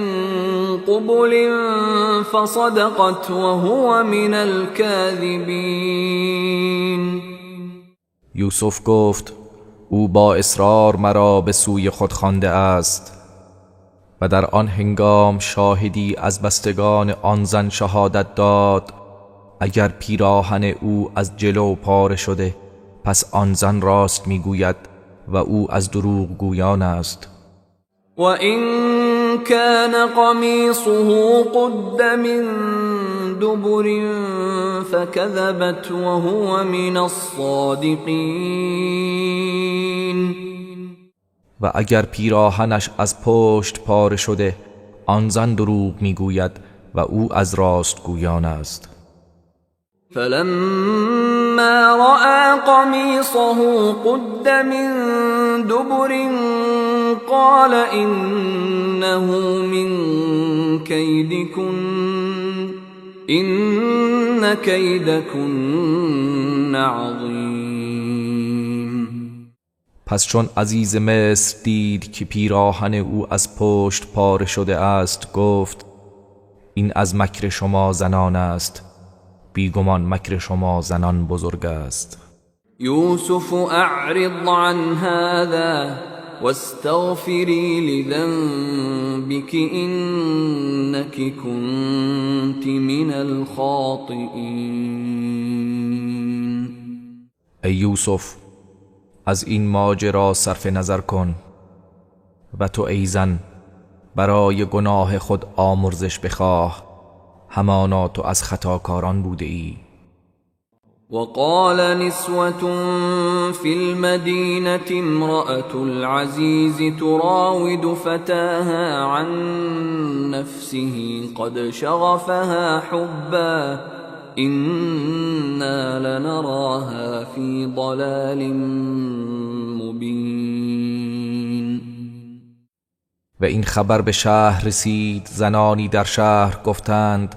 Speaker 1: قبل فصدقت وهو من الكاذبين.
Speaker 2: یوسف گفت او با اصرار مرا به سوی خود خوانده است. و در آن هنگام شاهدی از بستگان آن زن شهادت داد اگر پیراهن او از جلو پاره شده پس آن زن راست میگوید و او از دروغ گویان است.
Speaker 1: و این کان قمیصه قد من دبر فکذبت وهو من الصادقین.
Speaker 2: و اگر پیراهنش از پشت پاره شده آن زن دروغ میگوید و او از راست گویان است.
Speaker 1: فلما رأى قميصه قد من دبر قال إنه من كيدكن إن كيدكن عظيم.
Speaker 2: پس چون عزیز مصر دید که پیراهن او از پشت پاره شده است گفت این از مکر شما زنان است، بیگمان مکر شما زنان بزرگ است.
Speaker 1: یوسف اعرض عن هذا واستغفری لذنبك انك كنت من الخاطئین.
Speaker 2: ای یوسف از این ماجرا صرف نظر کن و تو ای زن برای گناه خود آمرزش بخواه، همانا تو از خطاکاران بوده ای.
Speaker 1: وقال نسوة في المدينة امرأة العزيز تراود فتاها عن نفسه قد شغفها حبا إنا لنراها في ضلال مبين.
Speaker 2: و این خبر به شهر رسید، زنانی در شهر گفتند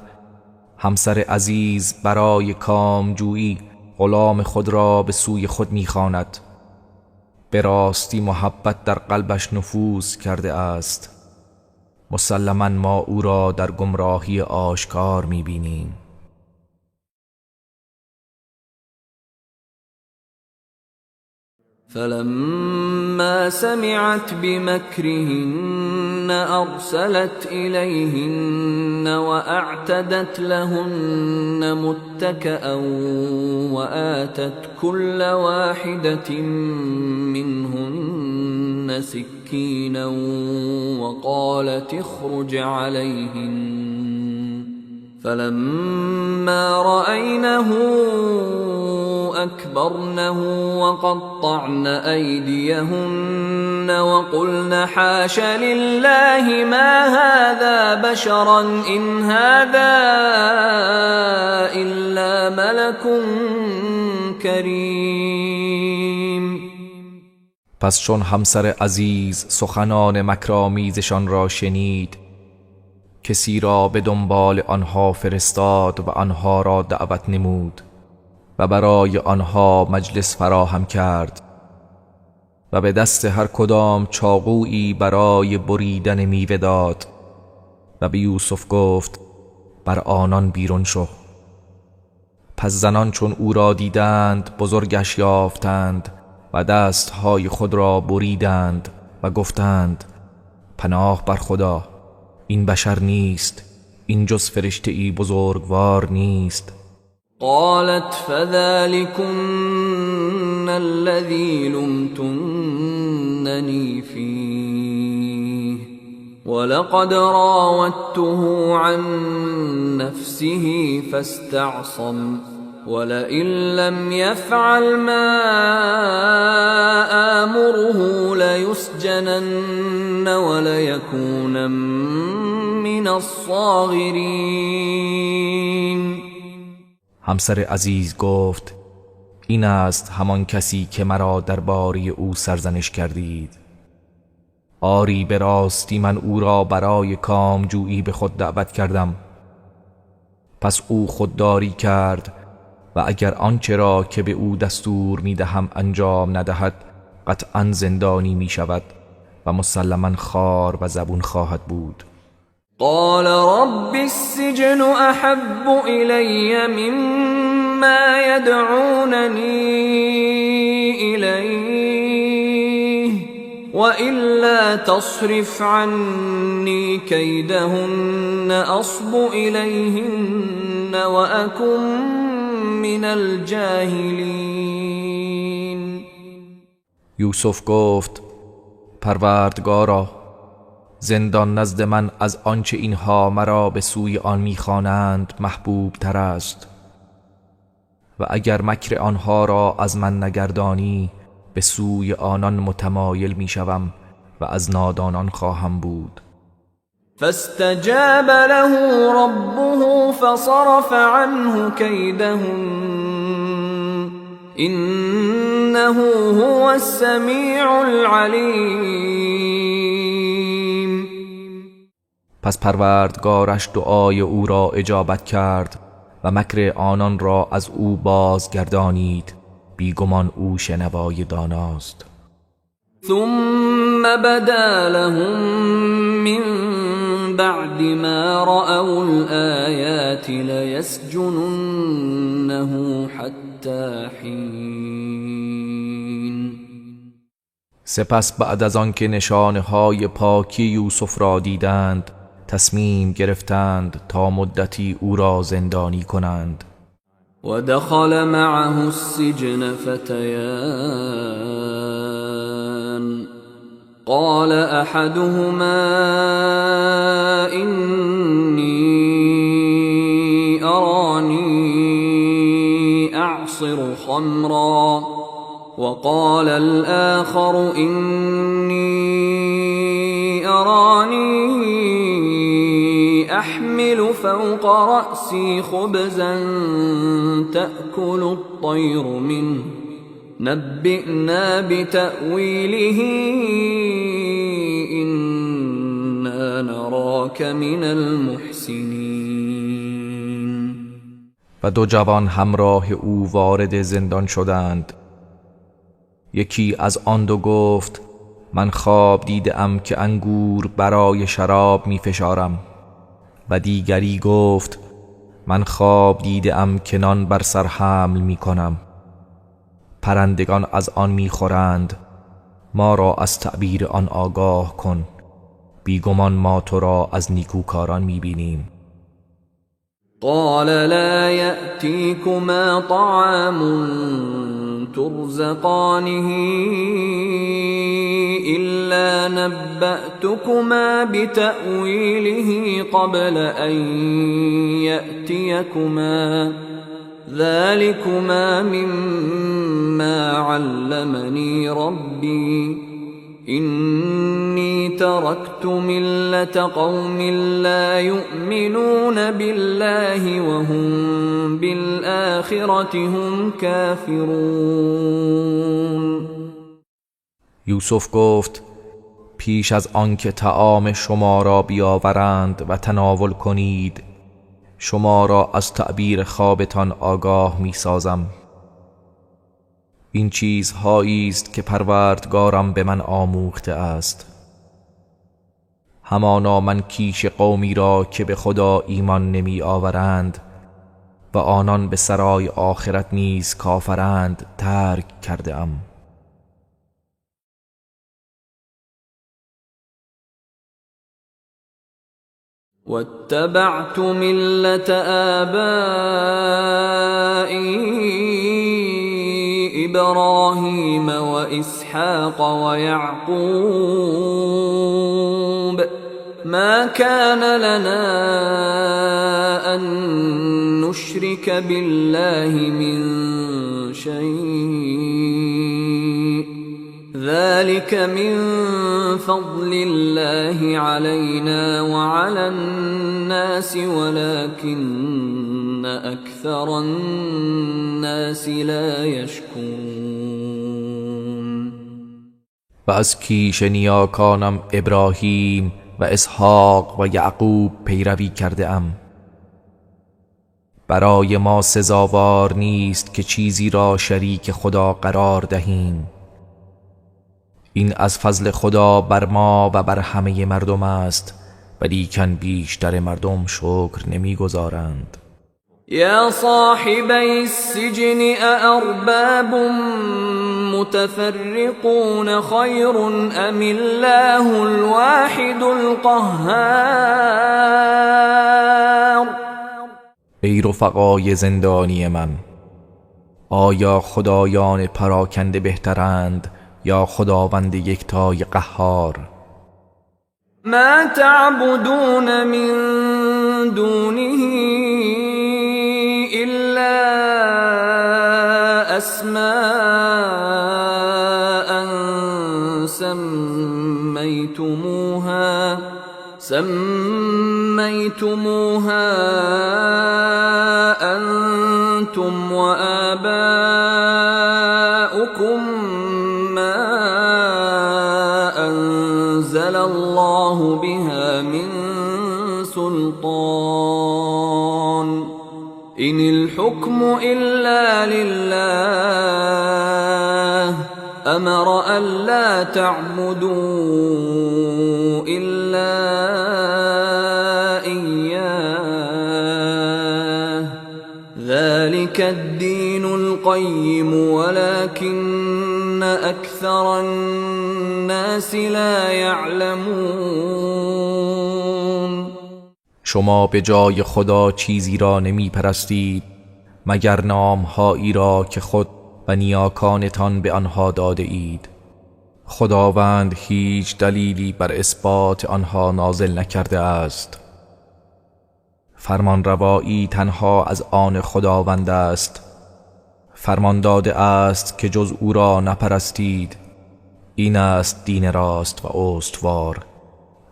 Speaker 2: همسر عزیز برای کامجویی غلام خود را به سوی خود می‌خواند، به راستی محبت در قلبش نفوذ کرده است، مسلما ما او را در گمراهی آشکار می‌بینیم.
Speaker 1: فلما سمعت بمكرهن أرسلت إليهن وأعتدت لهن متكأ وآتت كل واحدة منهن سكينا وقالت اخرج عليهن فلما رأينه أكبرنه وقطعن أيديهن وقلن حاش لله ما هذا بشرا إن هذا إلا ملك كريم.
Speaker 2: پس چون همسر عزیز سخنان مکرآمیزشان را شنید، کسی را به دنبال آنها فرستاد و آنها را دعوت نمود و برای آنها مجلس فراهم کرد و به دست هر کدام چاقویی برای بریدن میوه داد و به یوسف گفت بر آنان بیرون شو. پس زنان چون او را دیدند بزرگش یافتند و دستهای خود را بریدند و گفتند پناه بر خدا، این بشر نیست، این جز فرشته ای بزرگوار نیست.
Speaker 1: قالت فذلكن الذي لمتنني فيه ولقد راودته عن نفسه فاستعصم ولئن لم يفعل ما آمره ليسجنن وليكون من الصاغرين.
Speaker 2: همسر عزیز گفت این است همان کسی که مرا درباره او سرزنش کردید. آری به راستی من او را برای کامجویی به خود دعوت کردم. پس او خودداری کرد و اگر آنچه را که به او دستور می دهم انجام ندهد قطعا زندانی می شود و مسلما خار و زبون خواهد بود.
Speaker 1: قال رب السجن احب الی مما يدعونني الیه وإلا تصرف عني كيدهن أصب إليهن وأكن من الجاهلين.
Speaker 2: یوسف گفت پروردگارا، زندان نزد من از آنچه اینها مرا به سوی آن میخوانند محبوب تر است و اگر مکر آنها را از من نگردانی به سوی آنان متمایل میشوم و از نادانان خواهم بود.
Speaker 1: فاستجاب له ربه فصرف عنه كيدهن إنه هو السمیع العلیم.
Speaker 2: پس پروردگارش دعای او را اجابت کرد و مکر آنان را از او بازگردانید، بیگمان او شنوای داناست.
Speaker 1: ثم بدا لهم من بعد ما رأوا الآیات لیسجننه حتی حین.
Speaker 2: سپس بعد از آن که نشانه‌های پاکی یوسف را دیدند تصمیم گرفتند تا مدتی او را زندانی کنند.
Speaker 1: ودخل معه السجن فتيان قال احدهما اني اراني اعصر خمرا وقال الاخر اني اراني احمل فوق رأسي خبزا تأكل الطير منه نبئنا بتأويله إنا نراك من المحسنين.
Speaker 2: و دو جوان همراه او وارد زندان شدند. یکی از آن دو گفت من خواب دیدم که انگور برای شراب می فشارم، و دیگری گفت من خواب دیدم که نان بر سر حمل می کنم، پرندگان از آن می خورند، ما را از تعبیر آن آگاه کن، بیگمان ما تو را از نیکوکاران می بینیم.
Speaker 1: قال لا یأتیکما طعام ترزقانه إلا نبأتكما بتأويله قبل أن يأتيكما ذلكما مما علمني ربي إني تركت ملة قوم لا يؤمنون بالله وهم بالآخرة هم كافرون.
Speaker 2: یوسف گفت پیش از آنکه طعام شما را بیاورند و تناول کنید شما را از تعبیر خوابتان آگاه می سازم. این چیزهایی است که پروردگارم به من آموخته است. همانا من کیش قومی را که به خدا ایمان نمی آورند و آنان به سرای آخرت نیز کافرند ترک کرده ام.
Speaker 1: واتبعت ملة آبائي إبراهيم وإسحاق ويعقوب ما كان لنا أن نشرك بالله من شيء ذلك من فضل الله علينا وعلى الناس ولكن أكثر الناس لا يشكرون.
Speaker 2: و از کیش نیاکانم ابراهیم و اسحاق و یعقوب پیروی کرده ام. برای ما سزاوار نیست که چیزی را شریک خدا قرار دهیم. این از فضل خدا بر ما و بر همه مردم است، ولیکن بیشتر مردم شکر نمیگذارند.
Speaker 1: یا صاحبی السجن أأرباب متفرقون خیر أم الله الواحد القهار.
Speaker 2: ای رفقای زندانی من، آیا خدایان پراکنده بهترند یا خداوند یکتای قهار؟
Speaker 1: ما تعبدون من دونه إلا أسماء سميتموها أنتم وآباؤكم ما أنزل الله بها من سلطان إن الحكم إلا لله أمر ألا تعبدوا إلا إياه ذلك الدين القيم ولكن أكثر الناس لا يعلمون.
Speaker 2: شما به جای خدا چیزی را نمی پرستید مگر نامهایی را که خود و نیاکانتان به آنها داده اید. خداوند هیچ دلیلی بر اثبات آنها نازل نکرده است. فرمان روایی تنها از آن خداوند است. فرمان داده است که جز او را نپرستید. این است دین راست و استوار،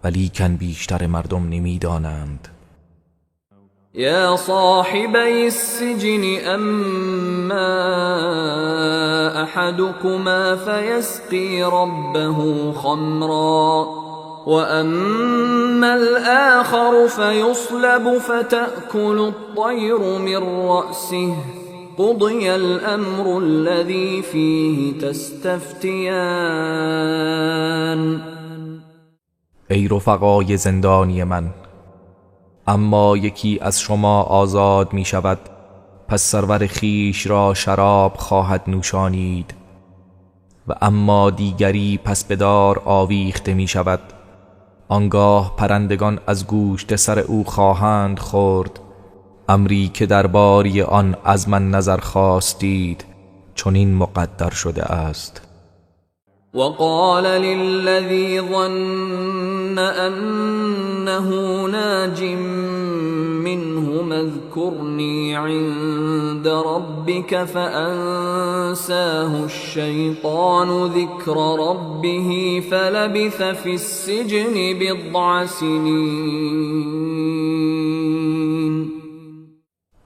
Speaker 2: ولیکن بیشتر مردم نمیدانند.
Speaker 1: یا صاحبی السجن اما احدكما فیسقی ربه خمرا واما الآخر فیصلب فتأکل الطیر من رأسه قضی الامر الذی فیه تستفتیان.
Speaker 2: ای رفقای زندانی من، اما یکی از شما آزاد می شود، پس سرور خیش را شراب خواهد نوشانید، و اما دیگری پس به دار آویخته می شود، آنگاه پرندگان از گوشت سر او خواهند خورد. امری که درباری آن از من نظر خواستید چنین مقدر شده است.
Speaker 1: وقال للذي ظن أنه ناج منهما اذكرني عند ربك فأنساه الشيطان ذكر ربه فلبث في السجن بضع سنين.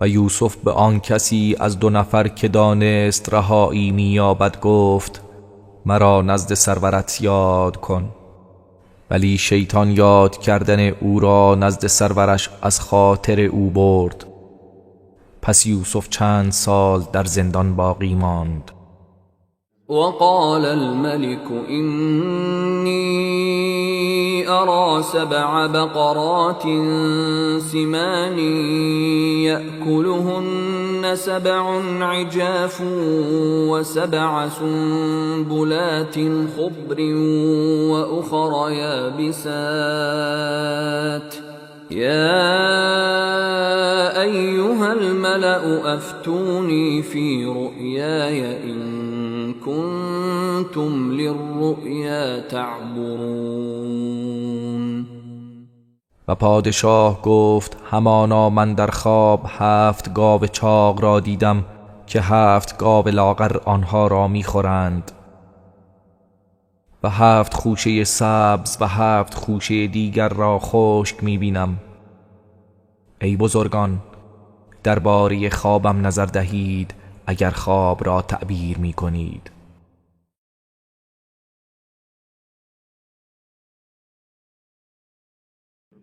Speaker 2: و یوسف به آن کسی از دو نفر که دانست رهایی می‌یابد گفت مرا نزد سرورت یاد کن، ولی شیطان یاد کردن او را نزد سرورش از خاطر او برد. پس یوسف چند سال در زندان باقی ماند.
Speaker 1: وقال الملك إني أرى 7 بقرات سمان يأكلهن 7 عجاف و7 سنبلات خضر وأخر يابسات يا أيها الملأ أفتوني في رؤياي إن كنتم للرؤيا تعبرون.
Speaker 2: و پادشاه گفت همانا من در خواب 7 گاو چاق را دیدم که 7 گاو لاغر آنها را میخورند و 7 خوشه سبز و 7 خوشه دیگر را خشک میبینم. ای بزرگان، درباره خوابم نظر دهید اگر خواب را تعبیر میکنید.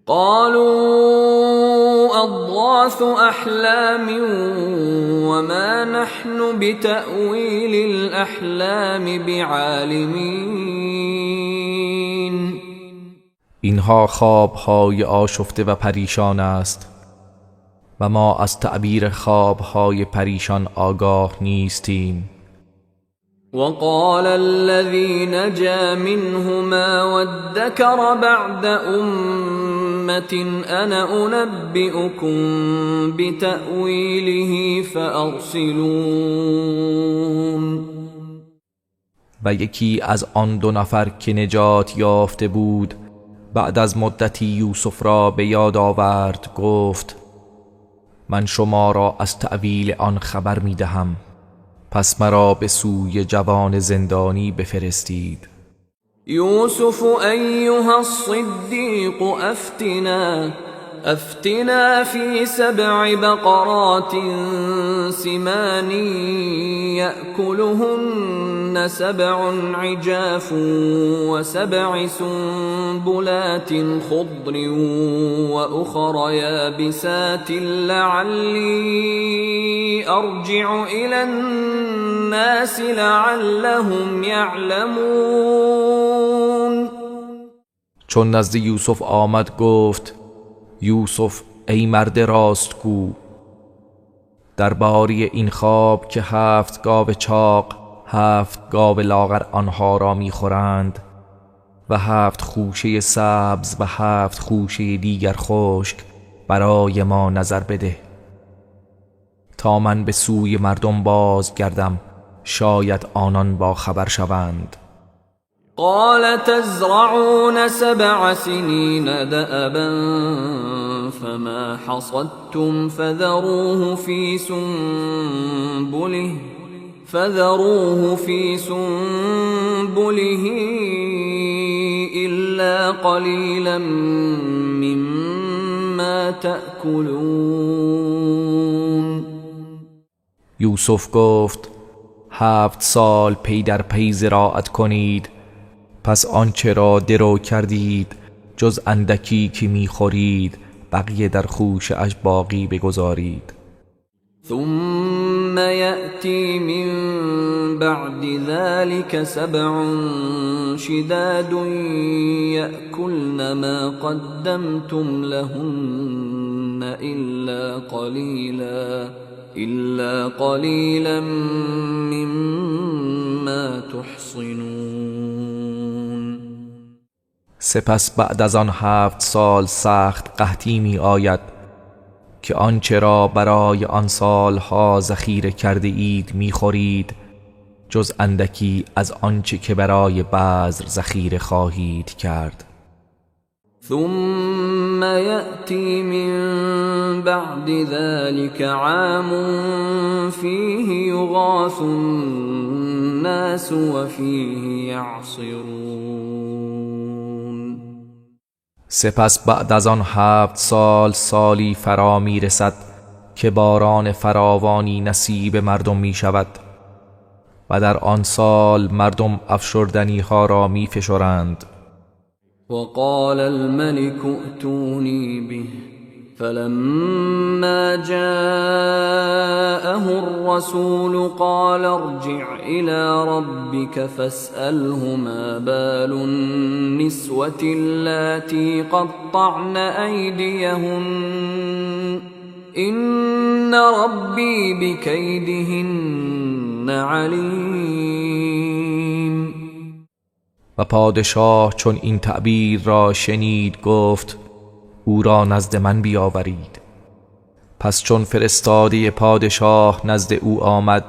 Speaker 1: قالوا أضغاث أحلام وما نحن بتأويل الأحلام بعالمين.
Speaker 2: اینها خوابهای آشفته و پریشان است و ما از تعبیر خوابهای پریشان آگاه نیستیم.
Speaker 1: وقال الذي نجا منهما وادكر بعد أمة أنا أنبئكم بتأويله فأرسلون.
Speaker 2: و یکی از آن دو نفر که نجات یافته بود بعد از مدتی یوسف را به یاد آورد، گفت من شما را از تأویل آن خبر می دهم، پس مرا به سوی جوان زندانی بفرستید.
Speaker 1: یوسف ایها الصدیق افتنا فی 7 بقرات سمان یأکلهن 7 عجاف و7 سنبلات خضر وأخر یابسات لعلی ارجع الى الناس لعلهم یعلمون.
Speaker 2: چون نزد یوسف آمد گفت یوسف ای مرد راستگو، درباره این خواب که 7 گاو چاق 7 گاو لاغر آنها را میخورند و 7 خوشه سبز و 7 خوشه دیگر خشک برای ما نظر بده تا من به سوی مردم بازگردم، شاید آنان با خبر شوند.
Speaker 1: قال تزرعون 7 سنين دأبا فما حصدتم فذروه في سنبله إلا قليلا مما تأكلون.
Speaker 2: یوسف گفت 7 سال پی در پی زراعت کنید، پس آنچه را درو کردید جز اندکی که میخورید بقیه در خوشه اش باقی بگذارید.
Speaker 1: ثم یأتی من بعد ذلك 7 شداد یأکلن ما قدمتم لهن إلا قلیلا مما تحصنون.
Speaker 2: سپس بعد از آن 7 سال سخت قحطی می آید که آنچه را برای آن سالها ذخیره کرده اید می خورید جز اندکی از آنچه که برای بذر ذخیره خواهید کرد.
Speaker 1: ثم یأتی من بعد ذلك عام فیه یغاث الناس وفیه یعصرون.
Speaker 2: سپس بعد از آن 7 سال سالی فرا می رسد که باران فراوانی نصیب مردم می شود و در آن سال مردم افشردنی ها را می فشرند.
Speaker 1: وقال الملك ائتوني به فلما جاءه الرسول قال ارجع إلى ربك فاسأله ما بال النسوة اللاتي قطعن أيديهن إن ربي بكيدهن علیم.
Speaker 2: و پادشاه چون این تعبیر را شنید گفت او را نزد من بیاورید. پس چون فرستاده پادشاه نزد او آمد،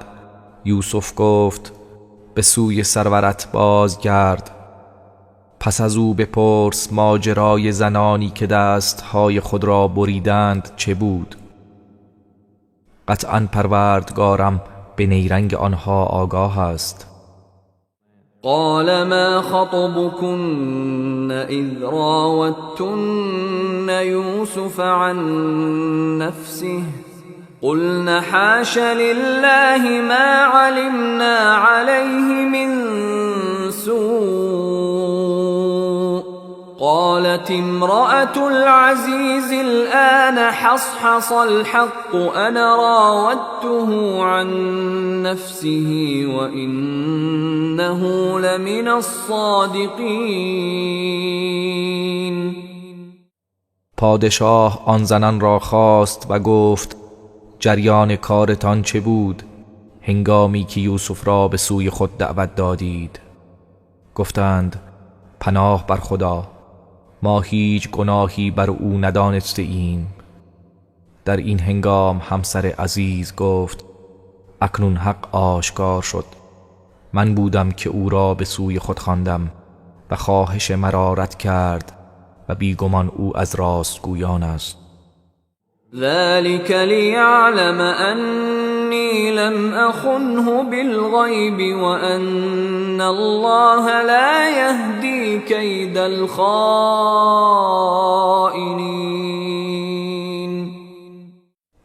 Speaker 2: یوسف گفت به سوی سرورت بازگرد، پس از او بپرس ماجرای زنانی که دستهای خود را بریدند چه بود. قطعا پروردگارم به نیرنگ آنها آگاه است.
Speaker 1: قال ما خطبكن إذ راوتن يوسف عن نفسه قلن حاش لله ما علمنا عليه من سوء قالت امرأة العزيز الآن حصحص الحق أنا راودته عن نفسه وإنه لمن الصادقین.
Speaker 2: پادشاه آن زنان را خواست و گفت جریان کارتان چه بود هنگامی که یوسف را به سوی خود دعوت دادید؟ گفتند پناه بر خدا، ما هیچ گناهی بر او ندانسته ایم. در این هنگام همسر عزیز گفت اکنون حق آشکار شد، من بودم که او را به سوی خود خواندم و خواهش مرا رد کرد و بیگمان او از راستگویان است.
Speaker 1: ذلك لیعلم انی لم اخنه بالغیب وان الله لا یهدی کید الخائنین.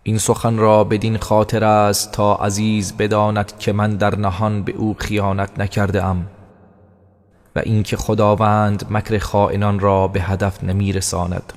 Speaker 2: این سخن را بدین خاطر است تا عزیز بداند که من در نهان به او خیانت نکرده ام و اینکه خداوند مکر خائنان را به هدف نمی رساند.